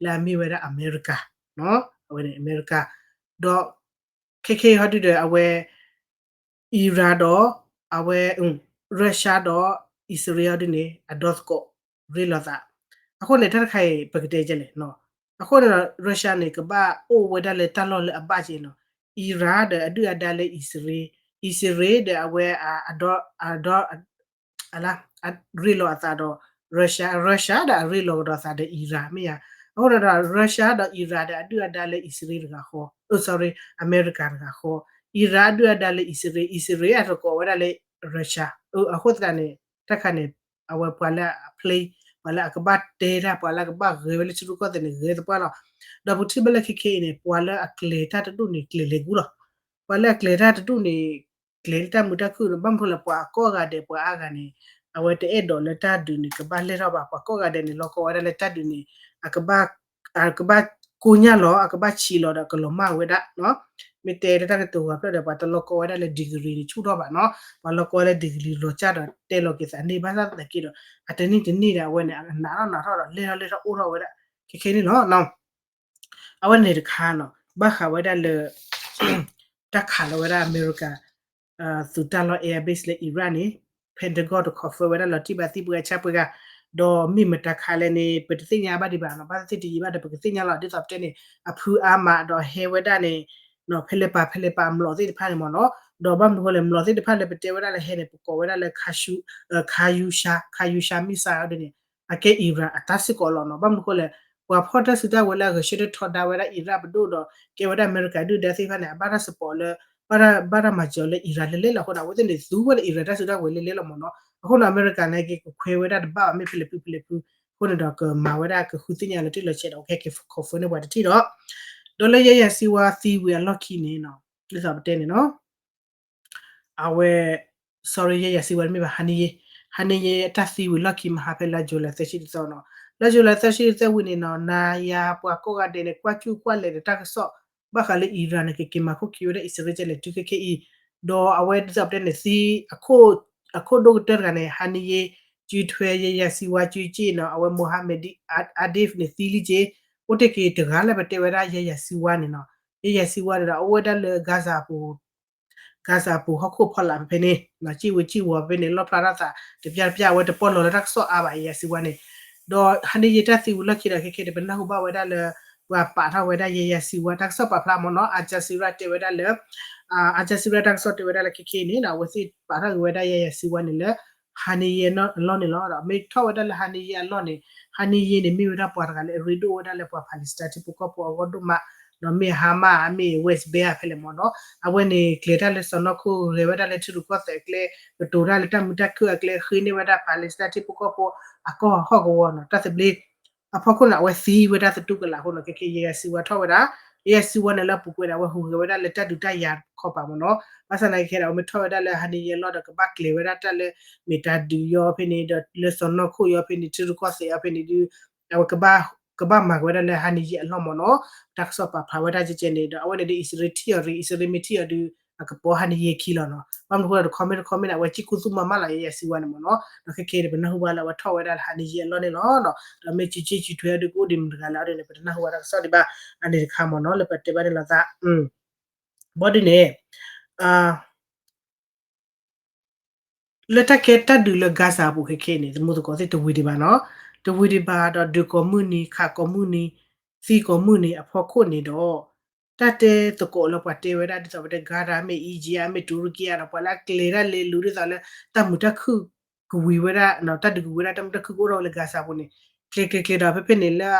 လၢအမ့ၢ်ဝဲဒၣ်အမဲရကၤ အဝဲန့ၣ် အမဲရကၤ ဒီး ခဲခဲအံၤဟီဒုဒီး အဝဲ Iran ဒီး အဝဲ Russia ဒီး Israel ဟီဒုန့ၣ် အဒီသကိး ရ့လိာ်သး အဃိန့ၣ် တၢ်တခါအံၤ ပကတဲကဲလဲၣ် အဃိန့ၣ်ဒီး Russia န့ၣ် ကဘၣ်အိၣ်ဝဲဒၣ်လၢတၢ်လီၢ်လၢအဘၣ်က့ၤနီၤ Iran ဒီးအဒုၣ်အဒါလၢ Israel Israel ဒီးအဝဲ အဒီ အဒီ အလါ ရ့လိာ်အသးဒီး Russia, Russia ဒီးအရ့လီၤကဒီးသးဒီး Iran မ့ၢ်ဧါ. အဃိဒီး Russia ဒီး Iran ဒီးအဒုၣ်အဒါလၢအံၣ်စရ့လးတဂၤဃီ, အ sorry အမဲရကၤတဂၤဃီ, Iran အဒုၣ်အဒါလၢအံၣ်စရ့လး, အံၣ်စရ့လးအတကိးဝဲဒၣ်လၢ Russia. အဃိသတးန့ၣ် တၢ်ခါန့ၣ် အဝဲပှၤလၢအ play ပှၤလၢအကဘၣ်တဲတၢ် ပှၤလၢအကဘၣ်ဂဲၤဝဲလၢထံရူၢ်ကီၢ်သဲးန့ၣ် ဂဲၤသပှၢ်လီၤ. ဒီးပထံၣ်ဘၣ်လၢခဲခဲအံၤန့ၣ် ပှၤလၢအကျဲၤတၢ်တဒူၣ်န့ၣ် ကျဲၤလဲၤကူလီၤ. ပှၤလၢအကျဲၤတၢ်တဒူၣ်န့ၣ် ကျဲၤလၢတၢ်မုာ်တၢ်ခုၣ်န့ၣ် ဘၣ်မနုၤဃိလဲၣ် ပှၤအကိးဂၤဒဲး ပှၤအါဂၤန့ၣ် အဝဲတအဲၣ်ဒိးလၢတၢ်ဒုးန့ၣ် ကဘၣ်လဲၢ်ထီၣ်ဘၣ်. ပှၤကိးဂၤဒဲးန့ၣ် လီၤကီဝဲဒၣ်လၢတၢ်ဒုးန့ၣ် အကဘၣ် အကဘၣ်ကိညၢ်လီၤ အကဘၣ်ဆံးလီၤဒီးအကလီၤမၢ်ဝဲဒၣ်. မ့ၢ်တဲလၢတၢ်ကတိၤဂၤဖျၢၣ်ဒီး ပှၤတလီၤကီဝဲဒၣ်လၢ degree န့ၣ် ဆူၣ်ထီၣ်ဘၣ်နီၤ. ပှၤလီၤကီဝဲလၢ degree လီၤကၢ်ဒီးတဲလီၤက့ၤသးန့ၢ်ဘၣ်ဆၣ်သနာ်က့ဒီး အတနံၣ်တနံၣ်ဒီးအဝဲန့ၣ် အနးထီၣ်နးထီၣ်ဒီး လဲၢ်ထီၣ်လဲၢ်ထီၣ်အိၣ်ထီၣ်ဝဲဒၣ် ခဲခဲန့ၣ်လီၤ. အဝဲန့ၣ်တခါနီၤ ဘၣ်ဃးဝဲဒၣ်လၢ တၢ်ခးလီၤဝဲဒၣ်အမဲရကၤ သုးတၢ်လီၢ် air base လၢ Iran န့ၣ် Pentagon တ confirm ဝဲဒၣ်လီၤတံၢ်ဘၣ်သံ ပှဲၤဆါပှဲၤဂၤ ဒီးမ့ၢ်မတၤခးလဲၣ်န့ၣ် ပတသ့ၣ်ညါဘၣ်ဒံးဘၣ်နီၤ. ဘၣ်သ့ၣ်သ့ၣ်တယံာ်ဘၣ်ဒီး ပကသ့ၣ်ညါလီၤ ဒ်သိးပတဲန့ၣ် အဖုအါမးဒီးဟဲဝဲဒၣ်န့ၣ် ဖဲလဲၣ်ပာ်ဖဲလဲၣ်ပာ်အမျိာ်သ့ၣ်တဖၣ်န့ၣ်မ့ၢ်နီၤ. ဒီးဘၣ်မနုၤဃိလဲၣ် မျိာ်သ့ၣ်တဖၣ်လၢပတဲဝဲဒၣ်လၢဟဲန့ၣ် ပကိးဝဲဒၣ်လၢ ခါယူရှာ ခါယူရှာ မံၣ်ဆါအီၤဒ်န့ၣ် အကဲ Iran အတၢ်စ့ၢ်ကီးလီၤနီၤ. ဘၣ်မနုၤဃိလဲၣ် ပှၤဖီၣ်တၢ်စုတၢ်ဝဲၤလၢအဂဲၤဆၢထၢၣ်ထီဒါဝဲဒၣ် Iran ပဒိၣ်ဒီး ကဲဝဲဒၣ်အမဲရကၤဒုၣ်ဒါသ့ၣ်တဖၣ်န့ၣ် အဘၣ်တၢ် support လၢ ဘၣ်တၢ်မၤစၢၤလၢ Iran လဲၤလဲၤလီၤအဃိန့ၣ် အဝဲသ့ၣ်န့ၣ် သူဝဲလၢ Iran တၢ်စုတၢ်ဝဲၤလဲၤလဲၤလီၤမ့ၢ်နီၤ. အဃိန့ၣ် အမဲရကၤန့ၣ်က့ၤ ကခွဲးဝဲဒၣ်တဘၣ်ဘၣ် မ့ၢ်ဖဲလဲၣ်ဖုဖဲလဲၣ်ဖု အဃိန့ၣ်ဒီးကမၤဝဲဒၣ်ကဃုသ့ၣ်ညါလၢတ့ၢ်လီၤဆဲးဒီး အဝဲကဲက့ၤ confirm န့ၢ်ပှၤတထံၣ်ဒီး ဒီးလၢယဲယၤစံဝါသံဝံၤအလီၢ်ခံန့ၣ်နီၤ ဒ်သိးပတဲန့ၣ်နီၤ အဝဲ sorry ယဲယၤစံဝါတမ့ၢ်ဘၣ် ဟါန့ၣ်ယဲ ဟါန့ၣ်ယဲအတၢ်သံဝံၤလီၢ်ခံမဟါဖဲလါ July သၢဆံတသီနီၤ. လါ July သၢဆံတသီဝံၤန့ၣ်နီၤ နၤယၤပှၤကိးဂၤဒဲးန့ၣ် ကွၢ်ကူၣ်ကွၢ်လဲၤဒီးတၢ်ကစီၣ် ဘၣ်ဃးလၢ Iran န့ၣ် ကက့ၤမၤခိၣ်က့ၤဝဲဒၣ်အံၣ်စရ့လးကလဲၤတုၤခဲခဲအံၤ ဒီးအဝဲဒ်သိးပတဲန့ၣ်သံ အခိၣ်ဒိၣ်ကတၢၢ်တဂၤန့ၣ် ဟါန့ၣ်ယဲ ကၠံထွဲယဲယၤစံဝါကၠံကၠံနီၤ အဝဲ Mohammadi Adif န့ၣ်သံလံက့ၤ အိၣ်တ့ၢ်က့ၤတဂၤလၢပတဲဝဲဒၣ်ယဲယၤစံဝါန့ၣ်နီၤ. ယဲယၤစံဝါန့ၣ်ဒီး အအိၣ်ဝဲဒၣ်လၢ Gaza အပူၤ Gaza အပူၤဟီၣ်ခိၣ်ဖီလာ်ဖဲဖဲန့ၣ် ကၠံဝဲကၠံဝီၤဖဲဖဲန့ၣ် လီၣ်ဖျါထီၣ်သးတပျၢ်တပျၢ် အဝဲတပီၢ်လီၤလၢတၢ်ကစီၣ်အါဘၣ် ယဲယၤစံဝါန့ၣ် ဒီးဟါန့ၣ်ယဲတၢ်သံဝံၤလီၢ်ခံဒီးခဲခဲန့ၣ် ပနၢ်ဟူဘၣ်ဝဲဒၣ်လၢ ပှၤပာ်ထီၣ်ဝဲဒၣ်ယဲယၤစံဝါတၢ်ကစီၣ်ပာ်ဖျါမ့ၢ်နီၤ Al Jazeera တဲဝဲဒၣ်လၢ Al Jazeera တၢ်ကစီၣ်တဲဝဲဒၣ်လၢခဲခဲအံၤန့ၣ် အဝဲသ့ၣ်ပာ်ထီၣ်က့ၤဝဲဒၣ်ယဲယၤစံဝါန့ၣ်လၢ ဟါန့ၣ်ယဲအလီၢ်န့ၣ်လီၤ. ဒီးမ့ၢ်ထီၣ်ဝဲဒၣ်လၢဟါန့ၣ်ယဲအလီၢ်န့ၣ် ဟါန့ၣ်ယဲန့ၣ် မ့ၢ်ဝဲဒၣ်ပှၤတဂၤလၢအရ့ဒိၣ်ဝဲဒၣ်လၢပှၤ Palestine ထံဖိကီၢ်ဖိအဂီၢ်ဒိၣ်မး ဒီးမ့ၢ် Hamas မ့ၢ် West Bank ဖဲလဲၣ်မ့ၢ်နီၤ အဝဲန့ၣ်ကျဲၤတၢ်လၢစီၢ်နီၤခိၣ် ဂဲၤဝဲဒၣ်လၢထံရူၢ်ကီၢ်သဲးအကျဲ ကတိၤတၢ်လၢတၢ်မုာ်တၢ်ခုၣ်အကျဲ ဃ့န့ၢ်ဝဲဒၣ် Palestine ထံဖိကီၢ်ဖိ အကီၢ်ဟီၣ်ကဝီၤနီၤ တၢ်သဘျ့ အဖီခိၣ်န့ၣ် အဝဲသံဝဲဒၣ်သတူၢ်ကလာ်အဃိန့ၣ် ခဲခဲ ယဲယၤစံဝါထီၣ်ဝဲဒၣ် ယဲယၤစံဝါန့ၣ်လၢအပူၤကွံာ်န့ၣ် အဝဲဟူးဂဲၤဝဲဒၣ်လၢတၢ်ဒုးတၢ်ယၤခီပၤမ့ၢ်နီၤ ဘၣ်ဆၣ်သနာ်က့ခဲဒီး အဝဲမ့ၢ်ထီၣ်ဝဲဒၣ်လၢဟါန့ၣ်ယဲအလီၢ်ဒီး ကဘၣ်ကျဲၤဝဲဒၣ်တၢ်လၢ မ့ၢ်တၢ်ဒုးယီဖဲန့ၣ် ဒီးလၢစီၢ်နီၤခိၣ်ယီဖဲန့ၣ် ထံရူၢ်ကီၢ်သဲးယီဖဲန့ၣ်ဒုး အဝဲ ကဘၣ်မၤက့ၤဝဲဒၣ်လၢဟါန့ၣ်ယဲအလီၢ်မ့ၢ်နီၤ တၢ်ကစီၣ်ပာ်ဖျါဝဲဒၣ်ကဲကဲန့ၣ် ဒီးအဝဲန့ၣ်ဒုး အံၣ်စရ့လးထံၣ်အီၤဒုး အံၣ်စရ့လးမ့ၢ်ထံၣ်အီၤဒုး အကပီၤဟါန့ၣ်ယဲခံလီၤနီၤ ဘၣ်မနုၤအဃိလဲၣ် တခီမ့ၢ်တခီမ့ၢ်န့ၣ် အဝဲစံၣ်ကူၣ်သူၣ်မၤမၢ်လီၤ ယဲယၤစံဝါန့ၣ်မ့ၢ်နီၤ ဒီးခဲခဲအံၤန့ၣ် ပနၢ်ဟူဘၣ်လၢအဝဲထီၣ်ဝဲဒၣ်လၢဟါန့ၣ်ယဲအလီၢ်န့ၣ်လီၤနီၤ ဒီးမ့ၢ်ကၠံကၠံကၠံထွဲအီၤဒုး ကအိၣ်ဒံးမတၤတဂၤလဲၣ်အီၤဒ်န့ၣ် ပတနၢ်ဟူဘၣ်တၢ်ကစီၣ်ဒံးဘၣ် အန့ၣ်တခါမ့ၢ်နီၤ လၢပတဲဘၣ်န့ၣ်လီၤသး ဘၣ်ဒ်န့ၣ် လၢတၢ်ကဲတၢ်ဒုးလၢ Gaza အပူၤခဲခဲအံၤန့ၣ် သမူသကိးသ့ၣ်တဝံၤဒံးဘၣ်နီၤ တဝံၤဒံးဘၣ်ဒီး ဒုးကိးမုၢ်နံၤ ခးကိးမုၢ်နံၤ သံကိးမုၢ်နံၤအဖီခိၣ်န့ၣ်ဒီး တၢ်တဲသကိးလၢပှၤတဲဝဲဒၣ်ဒ်သိးပတဲ Gaza မ့ၢ် Egypt မ့ၢ် Turkey ဒီး ပှၤလၢအကျဲၤတၢ်လဲၤလူၤဒ်သိးလၢ တၢ်မုာ်တၢ်ခုၣ်ကဝံၤဝဲဒၣ် တၢ်ဒုးကဝံၤဝဲဒၣ် တၢ်မုာ်တၢ်ခုၣ်ကအိၣ်ထီၣ်ဝဲလၢ Gaza အပူၤန့ၣ် ကျဲၤကျဲၤကျဲၤဒီးဖဲဖဲန့ၣ်လၢ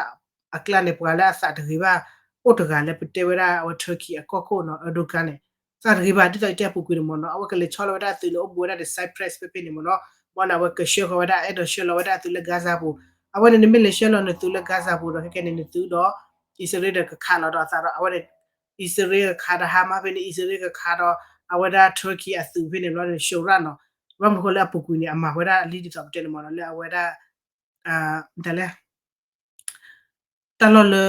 အကျါန့ၣ် ပှၤလၢအသးတဂ့ၤဘၣ် အိၣ်တဂၤလၢပတဲဝဲဒၣ်အဝဲ Turkey အကီၢ်ခိၣ်နီၤ Erdogan န့ၣ် သးတဂ့ၤဘၣ် ဒ်သိးယတဲအပူၤကွံာ်န့ၣ်မ့ၢ်နီၤ အဝဲကလဲၤဆီလီၤဝဲဒၣ်အသုးန့ၣ် အိၣ်ဘူးဝဲဒၣ်ဒီး Cyprus ဖဲဖဲန့ၣ်မ့ၢ်နီၤ ဘၣ်န့ၣ် အဝဲကဆှၢဃီၤဝဲဒၣ်အဲၣ်ဒိးဆှၢလီၤဝဲဒၣ်အသုးလၢ Gaza ပူၤ အဝဲန့ၣ် နမ့ၢ်လဲၤဆှၢလီၤနသုးလၢ Gaza ပူၤဒီး ခဲကဲန့ၣ် နသုးဒီး အံၣ်စရ့လးဒီးကခးလီၤဒီးအသးဒီး အဝဲန့ၣ် အံၣ်စရ့လးကခးဒီး Hamas ဖဲန့ၣ် အံၣ်စရ့လးကခးဒီး အဝဲဒၣ် Turkey အသုးဖဲန့ၣ်ဘျီန့ၣ် ရှုံးရၣ်နီၤ ဘၣ်မနုၤဃိလၢအပူၤကွံာ်န့ၣ် အမၤဝဲဒၣ်လံဒ်သိးပတဲန့ၣ်မ့ၢ်နီၤ လၢအဝဲဒၣ် တၢ်လီၢ်လၢ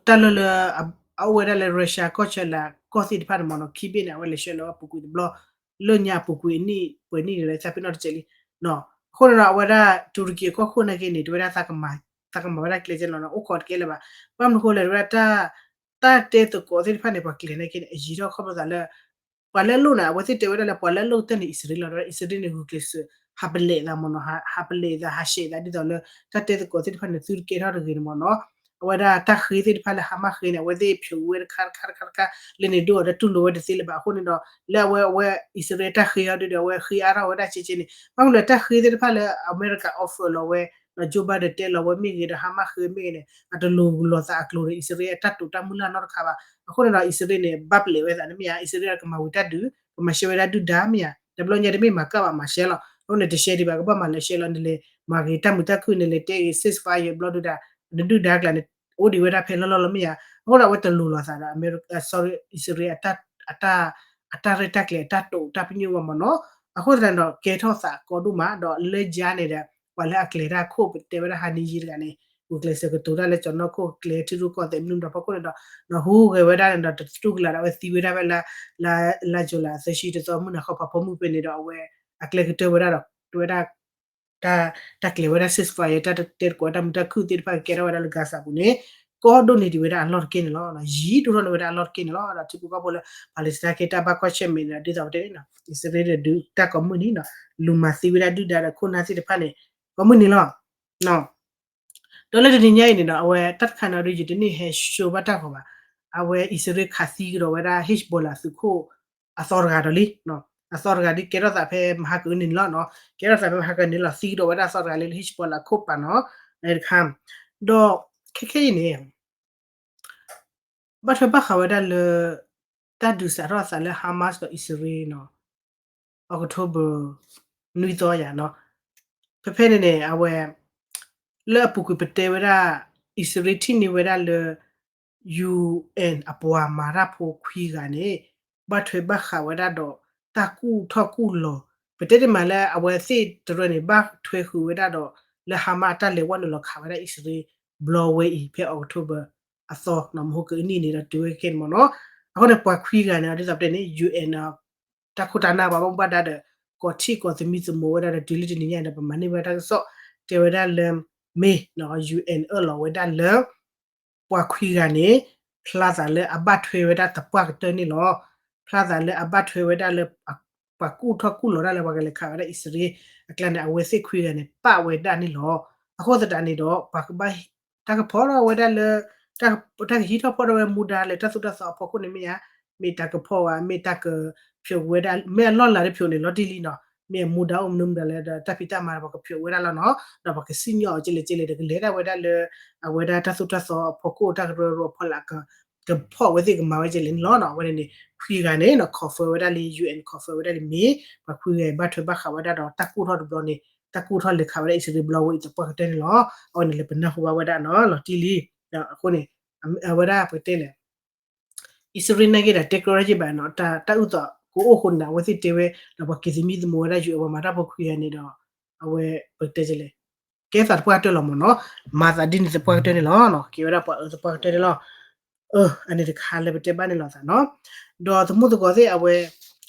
တၢ်လီၢ်လၢ အအိၣ်ဝဲဒၣ်လၢ Russia ကီၢ်ဆၢလၢကီၢ်သ့ၣ်တဖၣ်န့ၣ်မ့ၢ်နီၤ ခံဘ့ၣ်န့ၣ် အဝဲလဲၤဆှၢလီၤဝဲအပူၤကွံာ်တဘျီ လၢညါအပူၤကွံာ်အနံၣ်ပှဲၤနံၣ်န့ၣ်လၢသးပ့ၤနီၣ်တစဲးလံ အဃိန့ၣ်ဒီး အဝဲဒၣ် Turkey အကီၢ်ခိၣ်နာ်က့န့ၣ် တဝဲဒၣ် သးကမၤဝဲဒၣ်ကျဲကဲလီၤနီၤ အိၣ်ခိးတကဲလၢၤဘၣ် ဘၣ်မနုၤဃိလဲၣ် တဝဲဒၣ် တၢ်တဲသကိးသ့ၣ်တဖၣ်န့ၣ် ပှၤကျဲၤနာ်က့န့ၣ် အယံာ်ထီၣ်ခီဖျိသးလၢ ပှၤလၢအလိၣ်န့ၣ် အဝဲသ့ၣ်တဲဝဲဒၣ်လၢ ပှၤလၢအလိၣ်ကတၢၢ်န့ၣ် အံၣ်စရ့လးလီၤ အံၣ်စရ့လးန့ၣ် ဂုာ်ကျဲးစၢး ဟးပလဲးသးမ့ၢ်နီၤ ဟးပလဲးသး ဟးဆှဲးသး ဒ်သိးလၢ တၢ်တဲသကိးသ့ၣ်တဖၣ်န့ၣ် သုတကဲထီၣ်တဂ့ၤန့ၣ်မ့ၢ်နီၤ အဝဲဒၣ်တၢ်ဃ့သ့ၣ်တဖၣ်လၢ Hamas ဃ့န့ၣ် အဝဲသ့ၣ်ဖျိးဝဲတခါတခါတခါတခါ လၢန့ၣ်ဒိၣ်အီၤဒီးတူၢ်လိာ်ဝဲတသ့လၢၤဘၣ်အဃိန့ၣ်ဒီး လၢအဝဲ အဝဲ အံၣ်စရ့လးတၢ်ဃ့အီၤဒုဒီး အဝဲဃ့အါထီၣ်ဝဲဒၣ်ကဲကဲန့ၣ် ဘၣ်မနုၤလၢတၢ်ဃ့သ့ၣ်တဖၣ်လၢ အမဲရကၤ offer လီၤဝဲ ဒီး Joe Biden တဲလီၤဝဲမ့ၢ်ဂ့ၤဒီး Hamas ဃ့မ့ၢ်ဂ့ၤန့ၣ် အတလိၤလိာ်သးအကျိၤဒီး အံၣ်စရ့လးအတၢ်တိာ်တၢ်မုၢ်လၢ်နီတခါဘၣ်. အဃိန့ၣ်ဒီး အံၣ်စရ့လးန့ၣ် ဘၣ်ပျဲးဝဲသးန့ၣ်မ့ၢ်ဧါ, အံၣ်စရ့လးကမၤဝံၤတၢ်ဒုး ကမၤရှဲဝဲဒၣ်ဒုၣ်ဒါမ့ၢ်ဧါ, တဘျီညါတမ့ၢ်မၤကၣ်ဘၣ်မၤရှဲလီၤ. အဃိန့ၣ် တရှဲဒံးဘၣ် ကဘၣ်မၤလၢရှဲလီၤ နလဲၤမၤဂ့ၤတၢ်မုာ်တၢ်ခုၣ် နလဲၤတဲဂ့ၤ ceasefire ဘျီဒုၣ်ဒါ နဒုၣ်ဒါကျါန့ၣ် အိၣ်ဒံးဝဲဒၣ်ဖဲလီၢ်လီၢ်လီၤမ့ၢ်ဧါ. အဃိဒီးအဝဲတလိၤလိာ်သးဒီး အံၣ်စရ့လး အတၢ်ရဲၣ်တၢ်ကျဲၤအတၢ်တိာ်တၢ်ပညိၣ်ဘၣ်မ့ၢ်နီၤ. အဃိသတးန့ၣ်ဒီး ကဲထီၣ်သးကီဒိၣ်မး ဒီးလၢယါန့ၣ်ဒီး ပှၤလၢအကျဲၤတၢ်ခိၣ်ပတဲဝဲဒၣ်ဟးနံယံၤတဂၤန့ၣ် ဂုာ်ကျဲးစၢးကတိၤတၢ်လၢကၠီၤနီၢ်ခိၣ်ကျဲထံရူၢ်ကီၢ်သဲးမနုၤဒီးဖီခိၣ်န့ၣ်ဒီး ဒီးဟူးဂဲၤဝဲဒၣ်န့ၣ်ဒီး တတူၢ်ကလာ်ဒီးအဝဲသံဝဲဒၣ်ဖဲလါ လါ July သၢဆံတသီမုၢ်နၤခီဖးဖီမုၢ်ဖဲန့ၣ်ဒီး အဝဲအကျဲကတၢၢ်ဝဲဒၣ်ဒီး တဲဝဲဒၣ် တၢ် တၢ်ကျဲၤဝဲဒၣ် ceasefire တၢ်တဲသကိးတၢ်မုာ်တၢ်ခုၣ်သ့ၣ်တဖၣ်ကကဲထီၣ်ဝဲဒၣ်လၢ Gaza ပူၤန့ၣ် ကီဒိၣ်န့ၢ်ဒံးဝဲဒၣ်အလီၢ်တက့ၢ်န့ၣ်လီၤ. ယံာ်ဒိၣ်ထီၣ်န့ၢ်ဝဲဒၣ်အလီၢ်တက့ၢ်န့ၣ်လီၤ. ဒီးထံဖိကီၢ်ဖိလၢ Palestine က့တၢ်ဘၣ်ကွၢ်ဆၢၣ်မဲာ်န့ၣ်ဒီး ဒ်သိးပတဲန့ၣ် အံၣ်စရ့လးဒုးတၢ်ကိးမုၢ်နံၤနီၤ လူၤမၤသံဝဲဒၣ်ဒုၣ်ဒါဒီးခိၣ်နၢ်သ့ၣ်တဖၣ်န့ၣ် ကိးမုၢ်နံၤလီၤ. ဒီးလၢတနံၤညါအံၤန့ၣ်ဒီး အဝဲတၢ်တခါန့ၣ်ဒီး ယတန့ၢ်ဟဲ show ဘၣ်တၢ်ဂီၤဘၣ်. အဝဲအံၣ်စရ့လးခးသံကဒီးဝဲဒၣ် Hezbollah သုးခိၣ်အသီတဂၤဒီးလံ. အသီတဂၤဒ်ကဲထီၣ်သးဖဲမဟါကအုးန့ၣ်လီၤနီၤ. ကဲထီၣ်သးဖဲမဟါကအုးန့ၣ်လီၤ သံကဒီးဝဲဒၣ်အသီတဂၤလၢ Hezbollah ခိၣ်ပာ်နီၤ တခါ ဒီးခဲခဲအံၤန့ၣ် ဘၣ်ထွဲဘၣ်ဃးဝဲဒၣ်လၢ တၢ်ဒုးစးထီၣ်အသးလၢ Hamas ဒီးအံၣ်စရ့လးနီၤ October နွံသီယၤနီၤ. ဖဲဖဲန့ၣ်န့ၣ် အဝဲ လၢအပူၤကွံာ်ပတဲဝဲဒၣ် အံၣ်စရ့လးထံၣ်န့ၢ်ဝဲဒၣ်လၢ UN အပှၤမၤတၢ်ဖိခွံဂၤန့ၣ် ဘၣ်ထွဲဘၣ်ဃးဝဲဒၣ်ဒီး တၢ်ကူၣ်ထီၣ်ကူၣ်လီၤ ပတဲတမံၤလၢအဝဲသ့ၣ်တရၢန့ၣ် ဘၣ်ထွဲဃုာ်ဝဲဒၣ်ဒီး လၢ Hamas အတၢ်လဲၤဝဲနုာ်လီၤခးဝဲဒၣ်အံၣ်စရ့လး ဘျီဝဲအံၤ ဖဲ October အသီနီၤ မဟါကအုးနံၣ်န့ၣ်ဒီးတုၤဝဲခဲန့ၣ်မ့ၢ်နီၤ. အဃိန့ၣ် ပှၤခွံဂၤန့ၣ် ဒ်သိးပတဲန့ၣ် UN တၢ်ခိၣ်တၢ်နၢ်ဘၣ်ဘၣ်မူဘၣ်ဒါဒီး ကိးထံၣ်ကိးသမံသမိးဝဲဒၣ်ဒီးတုၤလၢတနံၤညါန့ၣ်ဒီး ပမၤန့ၢ်ဝဲဒၣ်တၢ်ကစီၣ် တဲဝဲဒၣ်လၢ မ့ၢ် UN အၢၣ်လီၤဝဲဒၣ်လၢ ပှၤခွံဂၤန့ၣ် ဖျါသးလၢအဘၣ်ထွဲဝဲဒၣ်သပှၢ်ကတၢၢ်န့ၣ်လီၤ. ဖျါသးလၢအဘၣ်ထွဲဝဲဒၣ်လၢ ပှၤကူၣ်ထီၣ်ကူၣ်လီၤတၢ်လၢပှၤကလဲၤခးဝဲဒၣ်အံၣ်စရ့လးအကျါန့ၣ် အဝဲသ့ၣ်ခွံဂၤန့ၣ် ပာ်ဝဲဒၣ်န့ၣ်လီၤ. အဃိသတးန့ၣ်ဒီး ပှၤကဘၣ် တၢ်ကဖီၣ်ထီၣ်ဝဲဒၣ်လၢ တၢ်ကဟံးထီၣ်ဖီၣ်ထီၣ်ဝဲမူဒါလၢတၢ်သိၣ်တၢ်သီအဖီခိၣ်န့ၣ်မ့ၢ်ဧါ, မ့ၢ်တၢ်ကဖီၣ်ဝဲ မ့ၢ်တၢ်ကဖျိးဝဲဒၣ် မ့ၢ်အလီၢ်လၤတဖျိးန့ၣ်လီၤတံၢ်လံနီၤ, မ့ၢ်အမူဒါအိၣ်မနုၤမတၤလဲၣ်ဒီး တၢ်ဖံးတၢ်မၤဒီးပှၤကဖျိးဝဲဒၣ်လီၤနီၤ, ဒီးပှၤကစံၣ်ညီၣ်အီၤကလဲၣ်ကလဲၣ်ဒီး ကလဲၤဒၣ်ဝဲဒၣ်လၢ အဝဲဒၣ်တၢ်သိၣ်တၢ်သီအဖီခိၣ် တၢ်ကရၢကရိအဖီလာ် ကဖီၣ်ဝဲသ့ၣ်ကမၤဝဲကလဲၣ်န့ၣ်လီၤနီၤ. အဝဲန့ၣ်န့ၣ် ခွံဂၤန့ၣ်နီၤ confirm ဝဲဒၣ်လံ UN confirm ဝဲဒၣ်လံမ့ၢ် ပှၤခွံဂၤအံၤ ဘၣ်ထွဲဘၣ်ဃးဝဲဒၣ်ဒီး တၢ်ကူၣ်ထီၣ်တဘျီန့ၣ် တၢ်ကူၣ်ထီၣ်လဲၤခးဝဲဒၣ်အံၣ်စရ့လးဘျီဝဲအံၤသပှၢ်ကတၢၢ်န့ၣ်လီၤ. အဝဲန့ၣ်လၢပနၢ်ဟူဘၣ်ဝဲဒၣ်နီၤ လီၤတံၢ်လံ. အဃိန့ၣ် အဝဲဒၣ်ပကတဲလဲၣ် အံၣ်စရ့လးနာ်က့ဒီး တဲကြၢးယ့ၢ်ဘၣ်နီၤ တၢ်အုၣ်သးကအိၣ်အဃိန့ၣ်ဒီး အဝဲသ့ၣ်တဲဝဲ ဒီးပှၤက့ၤသမံသမိးဝဲဒၣ် UN ပှၤမၤတၢ်ဖိခွံဂၤန့ၣ်ဒီး အဝဲပကတဲလဲၣ် ကဲသးသပှၢ်ကတၢၢ်လီၤမ့ၢ်နီၤ, မၤသးဒ်န့ၣ်သပှၢ်ကတၢၢ်န့ၣ်လီၤ. ကဲဝဲဒၣ်ပှၤအၢသပှၢ်ကတၢၢ်န့ၣ်လီၤ. အၢ အန့ၣ်တခါလၢပတဲဘၣ်န့ၣ်လီၤသးနီၤ. ဒီးသမူသကိးသ့ၣ်အဝဲ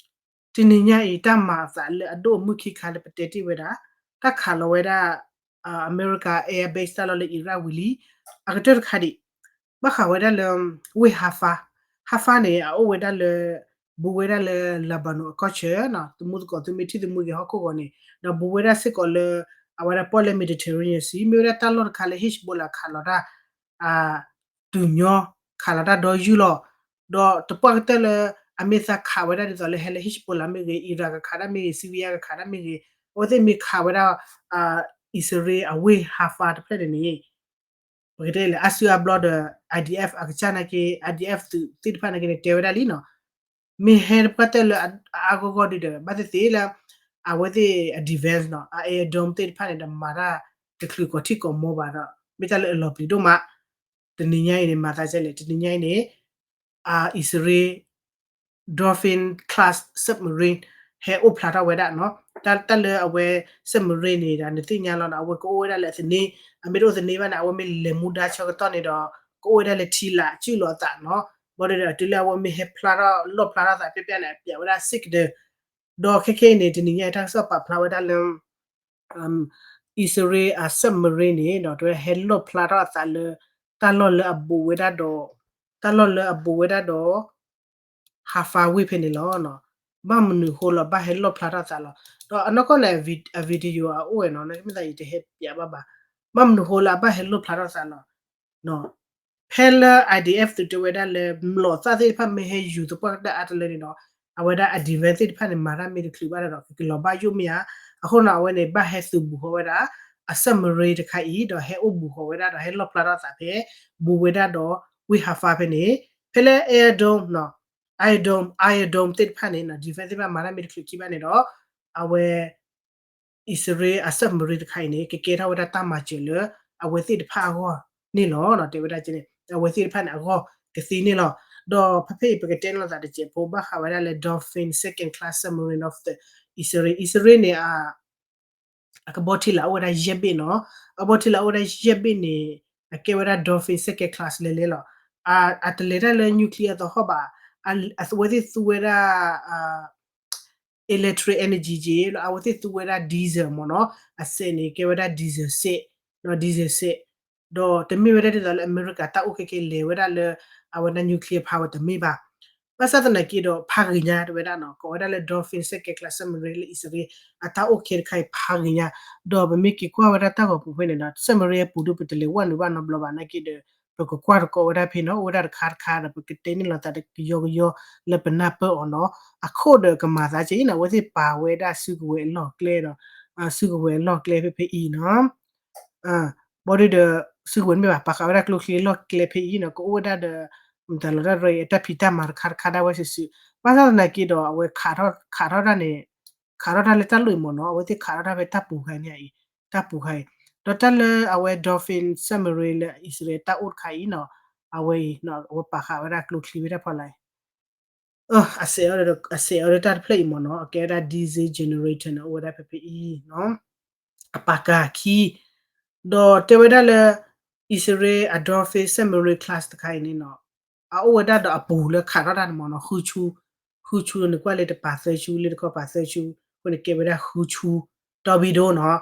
တနံၤညါအံၤ တၢ်မၤအသးလၢအဒိၣ်အမုၢ်ခံခါလၢပတဲတ့ၢ်ဝဲဒၣ် တၢ်ခးလီၤဝဲဒၣ် အမဲရကၤ air base တၢ်လီၢ်လၢ Iraq ဝံၤလံ. အကတၢၢ်တခါဒံး ဘၣ်ဃးဝဲဒၣ်လၢ ဝ့ၢ် Rafah, Rafah န့ၣ် အအိၣ်ဝဲဒၣ်လၢ ဘူးဝဲဒၣ်လၢ Lebanon အကီၢ်ဆၢနီၤ, သမူသကိးသုမ့ၢ်ထံၣ်သမူဂ့ၤဟီၣ်ခိၣ်ဂီၤန့ၣ် ဒီးဘူးဝဲဒၣ်စ့ၢ်ကီးလၢ အဝဲဒၣ်ပီၣ်လဲၣ် Mediterranean Sea မ့ၢ်ဝဲဒၣ်တၢ်လီၢ်တခါလၢ Hezbollah ခးလီၤတၢ် တုၤညီ ခးလီၤတၢ်ဒီယုၢ်လီၤ. ဒီးသပှၢ်ကတၢၢ်လၢ အမ့ၢ်သးခးဝဲဒၣ်ဒ်သိးလၢဟဲလၢ Hezbollah မ့ၢ်ဂ့ၤ, Iran ကခးတၢ်မ့ၢ်ဂ့ၤ, Syria ကခးတၢ်မ့ၢ်ဂ့ၤ, အဝဲသ့ၣ်မ့ၢ်ခးဝဲဒၣ် အံၣ်စရ့လးအဝ့ၢ် Rafah တဖျၢၣ်န့ၣ်န့ၣ် ပကတဲလဲၣ် အါစုအါဘျီဒီး IDF အကစၢ်နာ်က့ IDF သုးသ့ၣ်တဖၣ်နာ်က့န့ၣ် တဲဝဲဒၣ်လံနီၤ. မ့ၢ်ဟဲသပှၢ်ကတၢၢ်လၢအအါဂီၢ်ဂီၢ်ဒုဒီး ဘၣ်သ့ၣ်သ့ၣ်လၢ အဝဲသ့ၣ်အ defense နီၤ, အ Iron Dome သ့ၣ်တဖၣ်န့ၣ်ဒီး မၤတၢ်တချုးကိးထံၣ်ကိးမီဘၣ်ဒီး မ့ၢ်တၢ်လၢအလီၤပျံၤဒိၣ်မး. တနံၤညါအံၤန့ၣ် မၤသးဒ်လဲၣ်, တနံၤညါအံၤန့ၣ် အံၣ်စရ့လး Dolphin class submarine ဟဲအိၣ်ဖျါထီၣ်ဝဲဒၣ်နီၤ. တၢ်လၢအဝဲ submarine န့ၣ်ဒီး နသ့ၣ်ညါလီၤနီၤ, အဝဲကအိၣ်ဝဲဒၣ်လၢအသန့, အမ့ၢ်တအိၣ်သန့ဘၣ်န့ၣ် အဝဲမ့ၢ်လဲၤမူဒါဆၢကတီၢ်န့ၣ်ဒီး ကအိၣ်ဝဲဒၣ်လၢထံလာ်အစုၣ်လီၤအသးနီၤ. ဘၣ်ဒီး တုၤလၢအဝဲမ့ၢ်ဟဲဖျါထီၣ် လီၣ်ဖျါထီၣ်သး ပျၢ်ပျၢ်န့ၣ် အပျးဝဲဒၣ် signal ဒီးခဲခဲအံၤန့ၣ် တနံၤညါအံၤ တၢ်ကစီၣ်ပာ်ဖျါဝဲဒၣ်လၢ အံၣ်စရ့လးအ submarine န့ၣ်ဒီး တဝဲဟဲလီၣ်ဖျါထီၣ်အသးလၢ တၢ်လီၢ်လၢအဘူးဝဲဒၣ်ဒီး တၢ်လီၢ်လၢအဘူးဝဲဒၣ်ဒီး Rafah ဝ့ၢ်ဖဲန့ၣ်လီၤ. ဘၣ်မနုၤဃိလၢဘၣ်ဟဲလီၣ်ဖျါထီၣ်သးလီၤ. ဒီးအနီၢ်ကီၢ်န့ၣ် အ video အအိၣ်ဝဲနီၤ, မ့ၢ်သးယတဟဲပျးဘၣ်ဘၣ်. ဘၣ်မနုၤဃိလၢအဘၣ်ဟဲလီၣ်ဖျါထီၣ်သးလီၤ. ဖဲလၢ IDF သုးတဲဝဲဒၣ်လၢ မျိာ်သၣ်သ့ၣ်တဖၣ်မ့ၢ်ဟဲယူၤသပှၢ်ကတၢၢ်အါတလၢန့ၣ်ဒီး အဝဲဒၣ်အ defense သ့ၣ်တဖၣ်န့ၣ် မၤတၢ်မ့ၢ်တချုးဘၣ်ဒီး ကကလီၤဘၣ်ယိၣ်မ့ၢ်ဧါ. အဃိန့ၣ် အဝဲန့ၣ် ဘၣ်ဟဲသုးဘူးဃီဝဲဒၣ် အ submarine တခါအံၤ ဒီးဟဲအိၣ်ဘူးဃီၤဝဲဒၣ်ဒီး ဟဲလီၣ်ဖျါထီၣ်သးဖဲ ဘူးဝဲဒၣ်ဒီး ဝ့ၢ်ဟးဖးဖဲန့ၣ် ဖဲလၢ Iron Dome နီၤ Iron Dome Iron Dome သ့ၣ်တဖၣ်န့ၣ် defense သ့ၣ်တဖၣ်မၤတၢ်မ့ၢ်တချုးခံဘၣ်န့ၣ်ဒီး အဝဲ အံၣ်စရ့လးအ submarine တခါအံၤန့ၣ် ကကဲထီၣ်ဝဲဒၣ်တၢ်မၤစၢၤလၢ အဝဲသ့ၣ်တဖၣ်အဂီၢ်န့ၣ်လီၤ. တဲဝဲဒၣ်ကဲန့ၣ် အဝဲသ့ၣ်တဖၣ်န့ၣ် အဂီၢ်ကသ့န့ၣ်လီၤ. ဒီးဖဲဖဲအံၤ ပကတဲန့ၣ်လီၤသးတစဲးဖိ ဘၣ်ဃးဝဲဒၣ်လၢ Dolphin second class submarine of the အံၣ်စရ့လး အံၣ်စရ့လးန့ၣ် အကဘီထံလၢအအိၣ်ဝဲဒၣ်ယဲၢ်ဘ့ၣ်နီၤ, အကဘီထံလၢအအိၣ်ဝဲဒၣ်ယဲၢ်ဘ့ၣ်န့ၣ် အကဲဝဲဒၣ် Dolphin second class လဲၤလဲၤလီၤ. အတလဲၤတၢ်လၢ nuclear အသဟီၣ်ဘၣ်, အဝဲသ့ၣ်သူဝဲဒၣ် electric energy က့လီၤ, အဝဲသ့ၣ်သူဝဲဒၣ် diesel မ့ၢ်နီၤ, အစဲးန့ၣ် ကဲဝဲဒၣ် diesel စဲး, နီၤ diesel စဲး, ဒီးတမ့ၢ်ဝဲဒၣ်ဒ်သိးလၢအမဲရကၤတၢ်အိၣ်ခဲကဲ လဲၤဝဲဒၣ်လၢ အဝဲဒၣ် nuclear power တမ့ၢ်ဘၣ်. ဘၣ်ဆၣ်သနာ်က့ဒီး ဖးဂ့ၤညါတဲဝဲဒၣ်နီၤ, ကိးဝဲဒၣ်လၢ Dolphin second class submarine လၢအံၣ်စရ့လး အတၢ်အိၣ်ခဲတခါအံၤဖးဂ့ၤညါ, ဒီးပမ့ၢ်က့ၤကွၢ်ဝဲဒၣ်တၢ်ဂီၤပူၤဖဲန့ၣ်ဒီး submarine အပူၤဒိၣ် ပတလဲၤဝဲနုာ်ဘၣ်နီတဘျီဘၣ်နာ်က့ဒီး ပကကွၢ်တကိးဝဲဒၣ်ဖဲနီၤ, အိၣ်ဝဲဒၣ်တခါတခါဒီး ပကတဲန့ၢ်လီၤသးတကယီကယီလၢပနၢ်ပၢၢ်အီၤနီၤ, အခိၣ်ဒီးကမၤသးကဲအံၤနီၤ, အဝဲသ့ၣ်ပာ်ဝဲဒၣ်စုကဝဲၤအလီၢ်ကျဲဒီး စုကဝဲၤအလီၢ်ကျဲဖဲဖဲအံၤနီၤ ဘီဒုဒီး စုကဝဲၤမ့ၢ်ဘၣ် ပာ်ဃာ်ဝဲဒၣ်ကျိချံအလီၢ်ကျဲဖဲအံၤနီၤ, ကအိၣ်ဝဲဒၣ်ဒီး မတၤလီၤတၢ်ရ့ အတၢ်ဖံးတၢ်မၤတခါတခါဒၣ်ဝဲစုာ်စုာ်, ဘၣ်ဆၣ်သနာ်က့ဒီး အဝဲခးထီၣ် ခးထီၣ်တၢ်န့ၣ် ခးထီၣ်တၢ်လၢတၢ်လိၣ်အံၤမ့ၢ်နီၤ, အဝဲသ့ၣ်ခးထီၣ်တၢ်ဖဲတၢ်ပူၤခါန့ၣ်အံၤ, တၢ်ပူၤခါအံၤ, ဒီးတၢ်လၢအဝဲ Dolphin submarine လၢအံၣ်စရ့လးတၢ်အိၣ်တခါအံၤနီၤ, အဝဲအံၤ အဝဲပာ်ဃာ်ဝဲဒၣ်ကျိချံဖဲတၢ်ဖီလာ်အံၤ အစဲးအီၤဒီး အစဲးအီၤဒီးတၢ်တဖျၢၣ်အံၤမ့ၢ်နီၤ, အကဲဝဲဒၣ် diesel generator န့ၣ် အိၣ်ဝဲဒၣ်ဖဲဖဲအံၤနီၤ, အပာ်ကၤခံ, ဒီးတဲဝဲဒၣ်လၢ အံၣ်စရ့လးအ Dolphin submarine class တခါအံၤန့ၣ်နီၤ, အအိၣ်ဝဲဒၣ်ဒီးအပူၤလၢခးထီၣ်တၢ်န့ၣ်မ့ၢ်နီၤ ဃုဆူ, ဃုဆူန့ၣ်ကွၢ်လၢတပာ်သၢဆူ လၢတခီပာ်သၢဆူ, အဃိန့ၣ်ကဲဝဲဒၣ်ဃုဆူ, torpedo နီၤ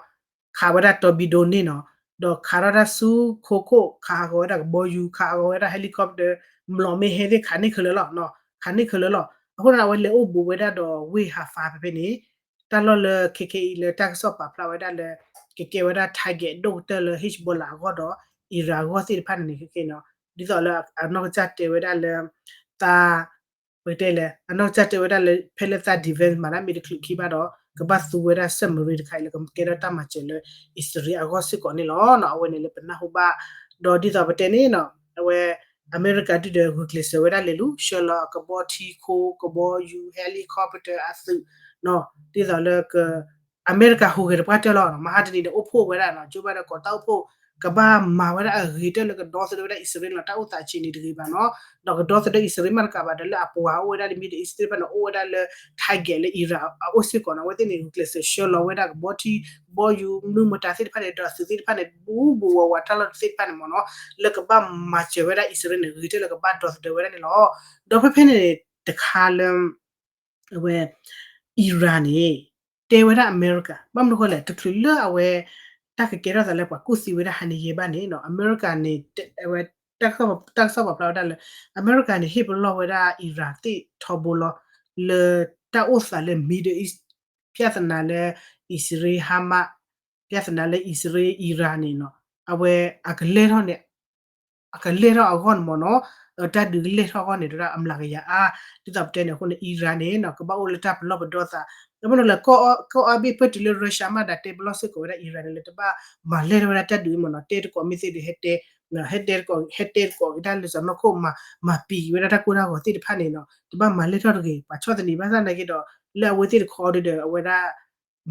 ခးဝဲဒၣ် torpedo န့ၣ်နီၤ, ဒီးခးထီၣ်တၢ်ဆူခိခိၣ် ခးဟးဂီၤဝဲဒၣ်ကဘီယူၤ ခးဟးဂီၤဝဲဒၣ် helicopter မျိာ်မ့ၢ်ဟဲသ့ၣ်ခးန့ၢ်ခဲလၢာ်လီၤ, ခးန့ၢ်ခဲလၢာ်လီၤ. အဃိန့ၣ် အဝဲလဲၤအိၣ်ဘူးဝဲဒၣ်ဒီးဝ့ၢ်ဟးဖးဖဲဖဲန့ၣ်, တၢ်လီၢ်လၢခဲခဲအံၤလၢတၢ်ကစီၣ်ပာ်ဖျါဝဲဒၣ်လၢ ကကဲဝဲဒၣ် target ဒိၣ်ကတၢၢ်လၢ Hezbollah အဂီၢ်ဒီး Iran အဂီၢ်သ့ၣ်တဖၣ်န့ၣ်န့ၣ်ခဲခဲနီၤ, ဒ်သိးလၢအနီၢ်ကစၢ်တဲဝဲဒၣ်လၢ သး ပကတဲလဲၣ် အနီၢ်ကစၢ်တဲဝဲဒၣ်လၢ ဖဲလၢသး defense မၤတၢ်မ့ၢ်တချုးခံဘၣ်ဒီး ကဘၣ်သူဝဲဒၣ် submarine တခါအံၤလၢကကဲထီၣ်တၢ်မၤစၢၤလၢ အံၣ်စရ့လးအဂီၢ်စ့ၢ်ကီးန့ၣ်လီၤ. အဝဲန့ၣ်လၢပနၢ်ဟူဘၣ်, ဒီးဒ်သိးပတဲန့ၣ်နီၤ အဝဲ အမဲရကၤဒုဒီးဂုာ်ကျဲးစၢးဝဲဒၣ်လဲၤလူၤ ဆှၢလီၤအကဘီထံခိ ကဘီယူၤ helicopter အသုးနီၤ ဒ်သိးလၢ အမဲရကၤဟူးဂဲၤတပှၢ်တၢၢ်လီၤ. မဟါတနံၤဒီးအိၣ်ဖှိၣ်ဝဲဒၣ်နီၤ ကၠိဘၣ်ဒီးကိးတၢ်အိၣ်ဖှိၣ် ကဘၣ်မၤဝဲဒၣ်အဂ့ၤကတၢၢ်လၢကဒီသဒၢဝဲဒၣ်အံၣ်စရ့လးနီၤ တၢ်အိၣ်သးဆံးန့ၣ်တဂ့ၤဘၣ်နီၤ ဒီးကဒီသဒၢအံၣ်စရ့လးမးတကးဘၣ်ဒီးလၢအပှၤအိၣ်ဝဲဒၣ်လၢ Middle East သ့ၣ်တဖၣ်န့ၣ် အိၣ်ဝဲဒၣ်လၢ target လၢ Iran အအိၣ်စ့ၢ်ကီးနီၤ အဝဲသ့ၣ်န့ၣ် ဂုာ်ကျဲးစၢးဆှၢလီၤဝဲဒၣ်ကဘီထံ ကဘီယူၤ မနုၤမတၤသ့ၣ်တဖၣ်န့ၣ် ဒီးသုးသ့ၣ်တဖၣ်န့ၣ် ဘူးဘူးဝးဝးတၢ်လီၢ်သ့ၣ်တဖၣ်န့ၣ်မ့ၢ်နီၤ လၢကဘၣ်မၤစၢၤဝဲဒၣ်အံၣ်စရ့လးန့ၣ် ဂ့ၤကတၢၢ်လၢကဘၣ်ဒီသဒၢဝဲဒၣ်န့ၣ်လီၤ. ဒီးဖဲဖဲန့ၣ်တခါလၢ အဝဲ Iran န့ၣ် တဲဝဲဒၣ်အမဲရကၤ ဘၣ်မနုၤဃိလဲၣ် တချုးလၢအဝဲ တၢ်ကကဲထီၣ်သးလၢပှၤကူၣ်သံဝဲဒၣ်ဟါန့ၣ်ယဲဘၣ်န့ၣ်နီၤ အမဲရကၤန့ၣ် အဝဲ တၢ်ကစီၣ်ပာ်ဖျါဝဲဒၣ်လၢ အမဲရကၤန့ၣ် ဟ့ၣ်ပလီၢ်ဝဲဒၣ် Iran သ့ၣ်ထီဘိလီၤ လၢတၢ်အိၣ်သးလၢ Middle East ပြဿနာလၢ အံၣ်စရ့လး Hamas ပြဿနာလၢအံၣ်စရ့လး Iran န့ၣ်နီၤ အဝဲအကလဲၢ်ထီၣ်န့ၣ် အကလဲၢ်ထီၣ်အဂီၢ်န့ၣ်မ့ၢ်နီၤ တၢ်ဒုးကလဲၢ်ထီၣ်အဂီၢ်န့ၣ် တဒၣ်အမျးကယၤအါ ဒ်သိးပတဲန့ၣ်အဃိန့ၣ် Iran န့ၣ်နီၤ ကဘၣ်အိၣ်လၢတၢ်ပလီၢ်ပဒီသး အမ့ၢ်နီၤလၢ ကီၢ်အါဘ့ၣ်ပၢၢ်တုၤလၢ Russia မးဒၣ်တဲပလီၢ်စ့ၢ်ကီးဝဲဒၣ် Iran န့ၣ်လၢတဘၣ်မၤလဲၢ်ထီၣ်ဝဲဒၣ်တၢ်ဒုးမ့ၢ်နီၤ တဲတကိးမ့ၢ်သ့ဒီး ဟဲတဲ ဟဲတဲတကိး ဟဲတဲတကိးက့ၤတၢ်လၢစီၤနီၢ်ခိၣ်မၤ မၤပံာ်ဝဲဒၣ်တၢ်ကိၢ်တၢ်ဂီၤသ့ၣ်တဖၣ်န့ၣ်နီၤ တဘၣ်မၤလဲၢ်ထီၣ်တဂ့ၤ ပှၤဆီၣ်သနံးဘၣ်ဆၣ်နာ်က့ဒီး လၢအဝဲသ့ၣ်တခီဒီး အဝဲဒၣ်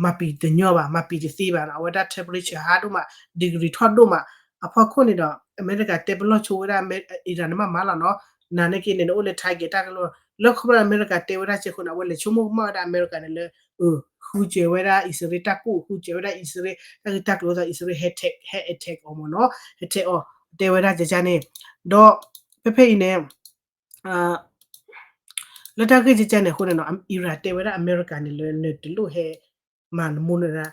မၤပံာ်တညီဘၣ် မၤပံာ်တသ့ဘၣ်နီၤ အဝဲဒၣ် temperature ဟါဒိၣ်မး degree ထီၣ်ဒိၣ်မး အဖီခိၣ်န့ၣ်ဒီး အမဲရကၤတဲပလီၢ်ဆိဝဲဒၣ် Iran န့ၣ်မးမးလီၤနီၤ နၤန့ၣ်က့န့ၣ် နအိၣ်လၢ target တၢ်ကလီၢ် လၢခီဖျိလၢအမဲရကၤတဲဝဲဒၣ်စ့ၢ်ကီးန့ၣ် အဝဲလဲၤဆိကမိၣ်ကမၣ်ဝဲဒၣ်အမဲရကၤန့ၣ်လၢ ဃုစၢၤဝဲဒၣ်အံၣ်စရ့လးတၢ်ကူၣ် ဃုစၢၤဝဲဒၣ်အံၣ်စရ့လး တၢ်ဂ့ၢ်တၢ်ကျိၤသီးအံၣ်စရ့လး ဟဲ attack ဟဲ attack အီၤမ့ၢ်နီၤ ဟဲ attack အီၤ တဲဝဲဒၣ်ကကန့ၣ် ဒီး ဖဲဖဲအံၤန့ၣ် လၢတၢ်ဂ့ၢ်ကကန့ၣ်အဃိန့ၣ်နီၤ Iran တဲဝဲဒၣ်အမဲရကၤန့ၣ်လၢနတလိၣ်ဟဲ မၤနမူနဒါ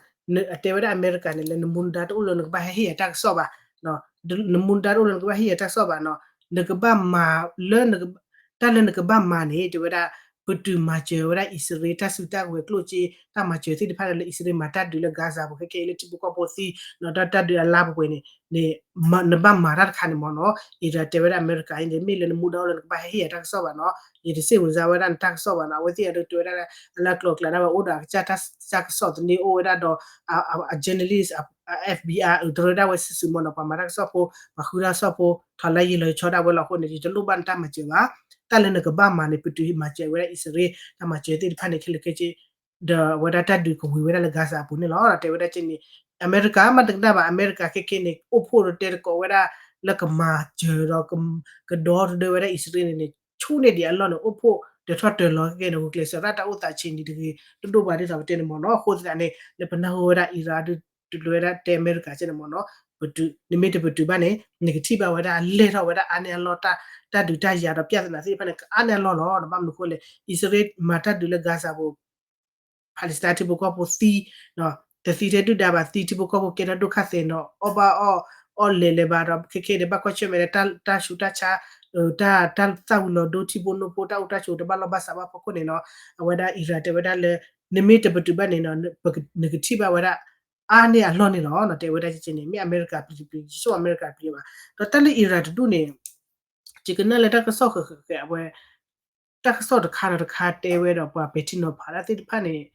တဲဝဲဒၣ်အမဲရကၤန့ၣ်လၢ နမူနဒါတအိၣ်လၢနကဘၣ်ဟဲဟ့ၣ်ယၤတၢ်ကစီၣ်ဘၣ် နမူနဒါတအိၣ်လၢနကဘၣ်ဟ့ၣ်ယၤတၢ်ကစီၣ်ဘၣ်နီၤ နကဘၣ်မၤလၢ တၢ်လၢနကဘၣ်မၤန့ၣ် တဲဝဲဒၣ် ပတုာ်မၤစၢၤဝဲဒၣ်အံၣ်စရ့လး တၢ်စုတၢ်ကဝဲၤကျိၣ်စ့ တၢ်မၤစၢၤသ့ၣ်တဖၣ်လၢ လၢအံၣ်စရ့လးမၤတၢ်ဒုးလၢ Gaza ပူၤခဲကဲအံၤ လၢထံဖိကီၢ်ဖိသံ ဒီးတၢ်ဒုးအလါပှဲၤပှဲၤန့ၣ် နဘၣ်မၤတၢ်တခါန့ၣ်မ့ၢ်နီၤ အံၣ်ရၣ်တဲဝဲဒၣ်အမဲရကၤအံၤန့ၣ် မ့ၢ်လၢနမူဒါအိၣ်လၢနကဘၣ်ဟဲဟ့ၣ်ယၤတၢ်ကစီၣ်ဘၣ်နီၤ ယတစ့ၣ်ဝံၤစါဝဲဒၣ်နတၢ်ကစီၣ်ဘၣ်နီၤ အဝဲသ့ၣ်အဒိတဲဝဲဒၣ်လၢ အလၢအကျိၤအကျဲဒၣ်ဝဲအိၣ်ဒီးအကစၢ်တၢ်ကစီၣ်သန့အိၣ်ဝဲဒၣ်ဒီး အ journalist အ F B I အတရၢဒၣ်ဝဲစုာ်စုာ်မ့ၢ်နီၤ ပှၤမၤတၢ်ကစီၣ်ဖိ ပှၤဃုတၢ်ကစီၣ်ဖိ ထီၣ်လၢယလီၤဆီဒၣ်ဝဲလီၤအဃိန့ၣ် ယတလိၣ်ဘၣ်နတၢ်မၤစၢၤဘၣ် တၢ်လၢနကဘၣ်မၤန့ၣ် ပတုာ်မၤစၢၤဝဲဒၣ်အံၣ်စရ့လး တၢ်မၤစၢၤသ့ၣ်တဖၣ်န့ၣ် ခဲလၢာ်ခဲဆ့ ဒီးအဝဲဒၣ်တၢ်ဒုးကဝံၤဝဲဒၣ်လၢ Gaza အပူၤန့ၣ်လီၤ တဲဝဲဒၣ်ကဲန့ၣ် အမဲရကၤမ့တကနၣ်ဘၣ် အမဲရကၤခဲကဲန့ၣ် အိၣ်ဖှိၣ်ဒီးတဲသကိးဝဲဒၣ် လၢကမၤစၢၤဒီး ကဒီသဒၢဝဲဒၣ်အံၣ်စရ့လးန့ၣ်န့ၣ် ဆူန့ၢ်ဒံးအလီၢ်န့ၣ် အိၣ်ဖှိၣ်တၢထီၣ်တၢလီၤခဲကဲန့ၣ် ဂုာ်ကျဲးစၢးတၢ်အိၣ်သးဆံးနံၤတဂ့ၤ ဒိၣ်ဒိၣ်ဘၣ်ဒ်သိးပတဲန့ၣ်မ့ၢ်နီၤ အဃိသတးန့ၣ် လၢပနၢ်ဟူဝဲဒၣ်အံၣ်ရၣ်ဒုး တဒုးဝဲဒၣ်တဲအမဲရကၤကဲန့ၣ်မ့ၢ်နီၤ ပတုာ် နမ့ၢ်တပတုာ်ဘၣ်န့ၣ် နကထံၣ်ဘၣ်ဝဲဒၣ်လဲၢ်ထီၣ်ဝဲဒၣ်အါန့ၢ်အလီၢ် တၢ်ဒုးတၢ်ယၤဒီး ပြဿနာ သ့ၣ်တဖၣ်န့ၣ် ကအါန့ၢ်အလီၢ်လီၤ ဘၣ်မနုၤအဃိလဲၣ် အံၣ်စရ့လးမၤတၢ်ဒုးလၢ Gaza ပူၤ Palestine ထံဖိကီၢ်ဖိသံ တသံထဲဒုၣ်ဒါဘၣ် သံထံဖိကီၢ်ဖိကဲထီၣ်ဒိၣ်ခါသဲးနီၤ အီၣ်ဘၣ်အီၣ် အီၣ်လဲၤလဲၤဘၣ်ဒီး ခဲခဲန့ၣ် ဘၣ်ကွၢ်ဆၢၣ်မဲာ်ဒီး တၢ်ဆူးတၢ်ဆါ တၢ် တၢ်သၣ်ဝံၤလီၤဒိ ထံဖိနိဖိ တၢ်အိၣ်တၢ်ဆိးတဘၣ်လီၢ်ဘၣ်စးဘၣ်ဖီခိၣ်န့ၣ်နီၤ အဝဲဒၣ်အံၣ်ရၣ်တဲဝဲဒၣ်လၢ နမ့ၢ်တပတုာ်ဘၣ်န့ၣ်နီၤ နကထံၣ်ဘၣ်ဝဲဒၣ် အါန့ၢ်အလီၢ်န့ၣ်လီၤ တဲဝဲဒၣ်ကဲန့ၣ် မ့ၢ်အမဲရကၤပျံၤပျံၤ ယဆိကမိၣ်အမဲရကၤပျံၤဘၣ် ဒီးတၢ်လၢအံၣ်ရၣ်တဒူၣ်န့ၣ် ယကနၣ်လၢတၢ်ကစီၣ်ဃဲးဃဲးဃဲးအဝဲ တၢ်ကစီၣ်တခါဒီးတခါတဲဝဲဒီးပှၤပဲာ်ထံနီၤဖးဒၣ်သ့ၣ်တဖၣ်န့ၣ်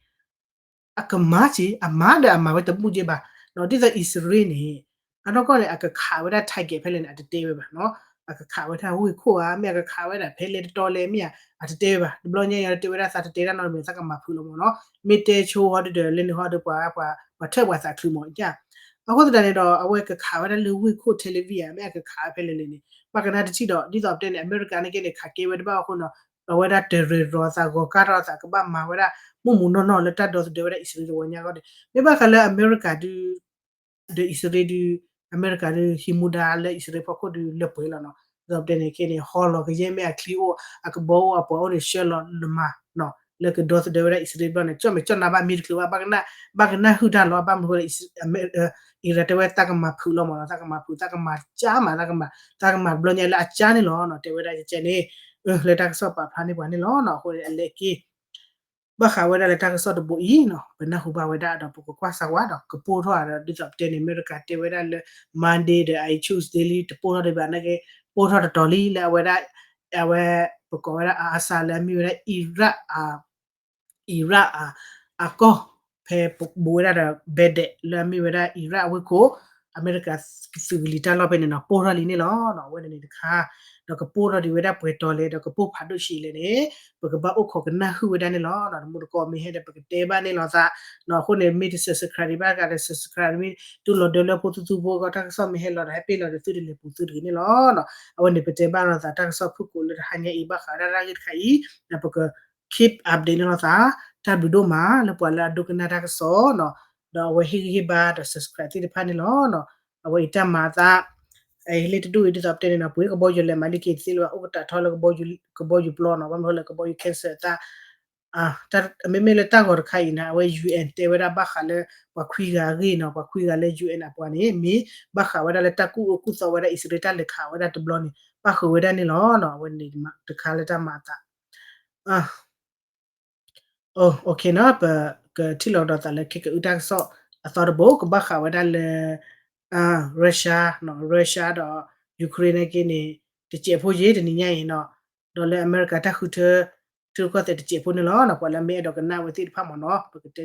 အကမၤက့ၤ အမၤဒီးအမၤဝဲတမုာ်က့ၤဘၣ် ဒီးဒ်သိးအံၣ်စရ့လးန့ၣ် အနီၢ်ကီၢ်န့ၣ် အကခးဝဲဒၣ် target ဖဲလဲၣ်န့ၣ် အတတဲဝဲဘၣ်နီၤ အကခးဝဲဒၣ်ဝ့ၢ်ခိၣ်ဧါ မ့ၢ်အကခးဝဲဒၣ်ဖဲလဲၣ်တတီလဲၣ် မ့ၢ်ဧါ အတတဲဝဲဘၣ် တဘျီညါအံၤတဲဝဲဒၣ်သးတတဲတၢ်နီတမံၤ သးကမၤဖုးလီၤမ့ၢ်နီၤ မ့ၢ်တဲဆိဟီဒုဒီး လၢန့ၣ်ဟီဒီးပှၤ ပှၤထၢၣ်ပှၤသးချုးမ့ၢ် အဃိသတးန့ၣ်ဒီး အဝဲကခးဝဲဒၣ်လၢဝ့ၢ်ခိၣ် Tel Aviv ဧါ မ့ၢ်အကခးဝဲဖဲလဲၣ်လဲၣ်န့ၣ် ဘၣ်ကနၣ်တထံၣ်ဒီး ဒ်သိးပတဲန့ၣ် အမဲရကၤန့ၣ်ကဲန့ၣ် ခးကဲဝဲတဘၣ်အဃိနီၤ အဝဲဒၣ်တရၢၢ်ရီၤသး ဂီၤကါထီၣ်သး ကဘၣ်မၤဝဲဒၣ် မုၢ်မုၢ်နီၢ်နီၢ်လၢတၢ်ဒီသဒၢဝဲဒၣ်အံၣ်စရ့လးတဝီညါအဂီၢ်န့ၣ် မ့ၢ်ဘၣ်ဃးလၢအမဲရကၤဒု ဒီးအံၣ်စရ့လးဒု အမဲရကၤဒု ဟံးမူဒါလၢအံၣ်စရ့လးဖီခိၣ်ဒု လၢပှဲၤလီၤနီၤ ဒ်သိးပတဲန့ၣ်ကဲန့ၣ် ဟီလီၤကယဲၢ်မ့ၢ်အချံအိၣ် အကဘီအိၣ်အပှၤအိၣ်န့ၣ် ဆှၢလီၤလၢမၤနီၤ လၢကဒီသဒၢဝဲဒၣ်အံၣ်စရ့လးတဘျီန့ၣ် ကၠီၣ်မဲာ်ကၠီၣ်နါဘၣ်မ့ၢ်တချုးဘၣ် ဘၣ်ကနၣ် ဘၣ်ကနၣ်ဟုၣ်တၢ်လီၤ ဘၣ်မနုၤအဃိလဲၣ် အံၣ်ရၣ်တဲဝဲသးကမၤဖုးလီၤမ့ၢ်နီၤ သးကမၤဖုး သးကမၤကၢ်မး သးကမၤ သးကမၤတဘျီညါလၢအကၢ်န့ၣ်လီၤနီၤ တဲဝဲဒၣ်ကဲန့ၣ် လၢတၢ်ကစီၣ်ပာ်ဖျါန့ၢ်ပှၤန့ၣ်လီၤနီၤ အဃိန့ၣ် အလဲၤက့ၤ ဘၣ်ဃးဝဲဒၣ်လၢတၢ်ကစီၣ်တဘိအံၤနီၤ ပနၢ်ဟူဘၣ်ဝဲဒၣ်ဒီး ပကကွၢ်စၢၤဝဲဒီး ကပိၢ်ထီၣ်ဒီး ဒ်သိးပတဲန့ၣ် အမဲရကၤတဲဝဲဒၣ်လၢ Monday ဒီး Tuesday လံ တပိၢ်ထီၣ်ဒံးဘၣ်နာ်က့ ပိၢ်ထီၣ်တတီၤလံ လၢအဝဲဒၣ် အဝဲ ပကိးဝဲဒၣ် Abbas လၢအမ့ၢ်ဝဲဒၣ် အံၣ်ရၣ် အံၣ်ရၣ် အကီၢ် ဖဲပဘူးဝဲဒၣ်ဒီး Baghdad လၢအမ့ၢ်ဝဲဒၣ် အံၣ်ရၣ်အဝ့ၢ်ခိၣ် အမဲရကၤသုးကလံၤတၢ်လီၢ်ဖဲန့ၣ်နီၤ ပိၢ်ထီၣ်လံန့ၣ်လီၤ. အဝဲန့ၣ်တခါ ဒီးကပိၢ်ထီၣ်ဒံးဝဲဒၣ်ပှဲၤတီၤလဲၣ် ဒီးကပိၢ်ဖးဒိၣ်ဆံးလဲၣ်န့ၣ် ပကဘၣ်အိၣ်ခိးကနၣ်ဟုၣ်ဝဲဒၣ်န့ၣ်လီၤ. တမူတကိးမ့ၢ်ဟဲဒီး ပကတဲဘၣ်န့ၣ်လီၤသး. အဃိန့ၣ် မ့ၢ်တ subscribe ဘၣ်တဂၤဒီး subscribe မ့ၢ်တူၢ်လိာ်ဒၢလၢဖိသူသူဖိအဂီၢ် တၢ်ကစီၣ်မ့ၢ်ဟဲလီၤဒီး ဟဲပ့ၢ်လီၤဒီးသုတလဲၤပူၤသုတဂ့ၤန့ၣ်လီၤ. အဝဲန့ၣ်ပတဲဘၣ်လိာ်သးတၢ်ကစီၣ်ဖုၣ်ကိာ်လၢတဟါညါအံၤ ဘၣ်ဃးဝဲဒၣ်တၢ်ဂ့ၢ်တခါအံၤ ဒီးပက keep update န့ၣ်လီၤသး. တၢ်ဘျုးဒိၣ်မးလၢပှၤလၢအဒိကနၣ်တၢ်ကစီၣ်နီၤ, ဒီးအဝဲဟ့ၣ်ဂံၢ်ဟ့ၣ်ဘါဒီး subscribe သ့ၣ်တဖၣ်န့ၣ်လီၤ. အဝဲအံၤတၢ်မၤအသး လ့ၣ်တဒူၣ်အံၤဒ်သိးပတဲန့ၣ်နီၤ ပှ့ၤကဘီယူၤလဲၤမၤလံက့ၤတသ့လၢၤဘၣ် အိၣ်ကတၢ်ထီလၢ ကဘီယူၤပျီနီၤ ဘၣ်မနုၤဃိလၢကဘီယူၤ cancel အသး မ့မ့ၢ်လၢတၢ်ဂီၤတခါအံၤန့ၣ် အဝဲ UN တဲဝဲဒၣ်ဘၣ်ဃးလၢ ပှၤခွံဂၤအဂ့ၢ်နီၤ, ပှၤခွံဂၤလၢ UN အပှၤန့ၣ် မ့ၢ်ဘၣ်ဃးဝဲဒၣ်လၢတၢ်ကူၣ်အၢကူၣ်သီဝဲဒၣ် အံၣ်စရ့လးတၢ်လဲၤခးဝဲဒၣ်တဘျီန့ၣ် ပၣ်ဃုာ်ဝဲဒၣ်န့ၣ်လီၤ. အဝဲန့ၣ်တခါလၢတၢ်မၤအသး OK နီၤ, ပကထံၣ်လိာ်ဒီးသးလၢခဲကအုၣ်တၢ်ကစီၣ်အသီတဘိ ကဘၣ်ဃးဝဲဒၣ်လၢ Russia, Russia ဒီး Ukraine နာ်က့န့ၣ် တစဲးဖိယ့ၣ်တနံၤညါအံၤနီၤ, ဒီးလၢအမဲရကၤတၢ်ဃုထၢ ထံရူၢ်ကီၢ်သဲးတစဲးဖိန့ၣ်လီၤ. ပှၤလၢမ့ၢ်အဲၣ်ဒိးကနၣ်ဝဲသ့ၣ်တဖၣ်မ့ၢ်နီၤ ပကတဲ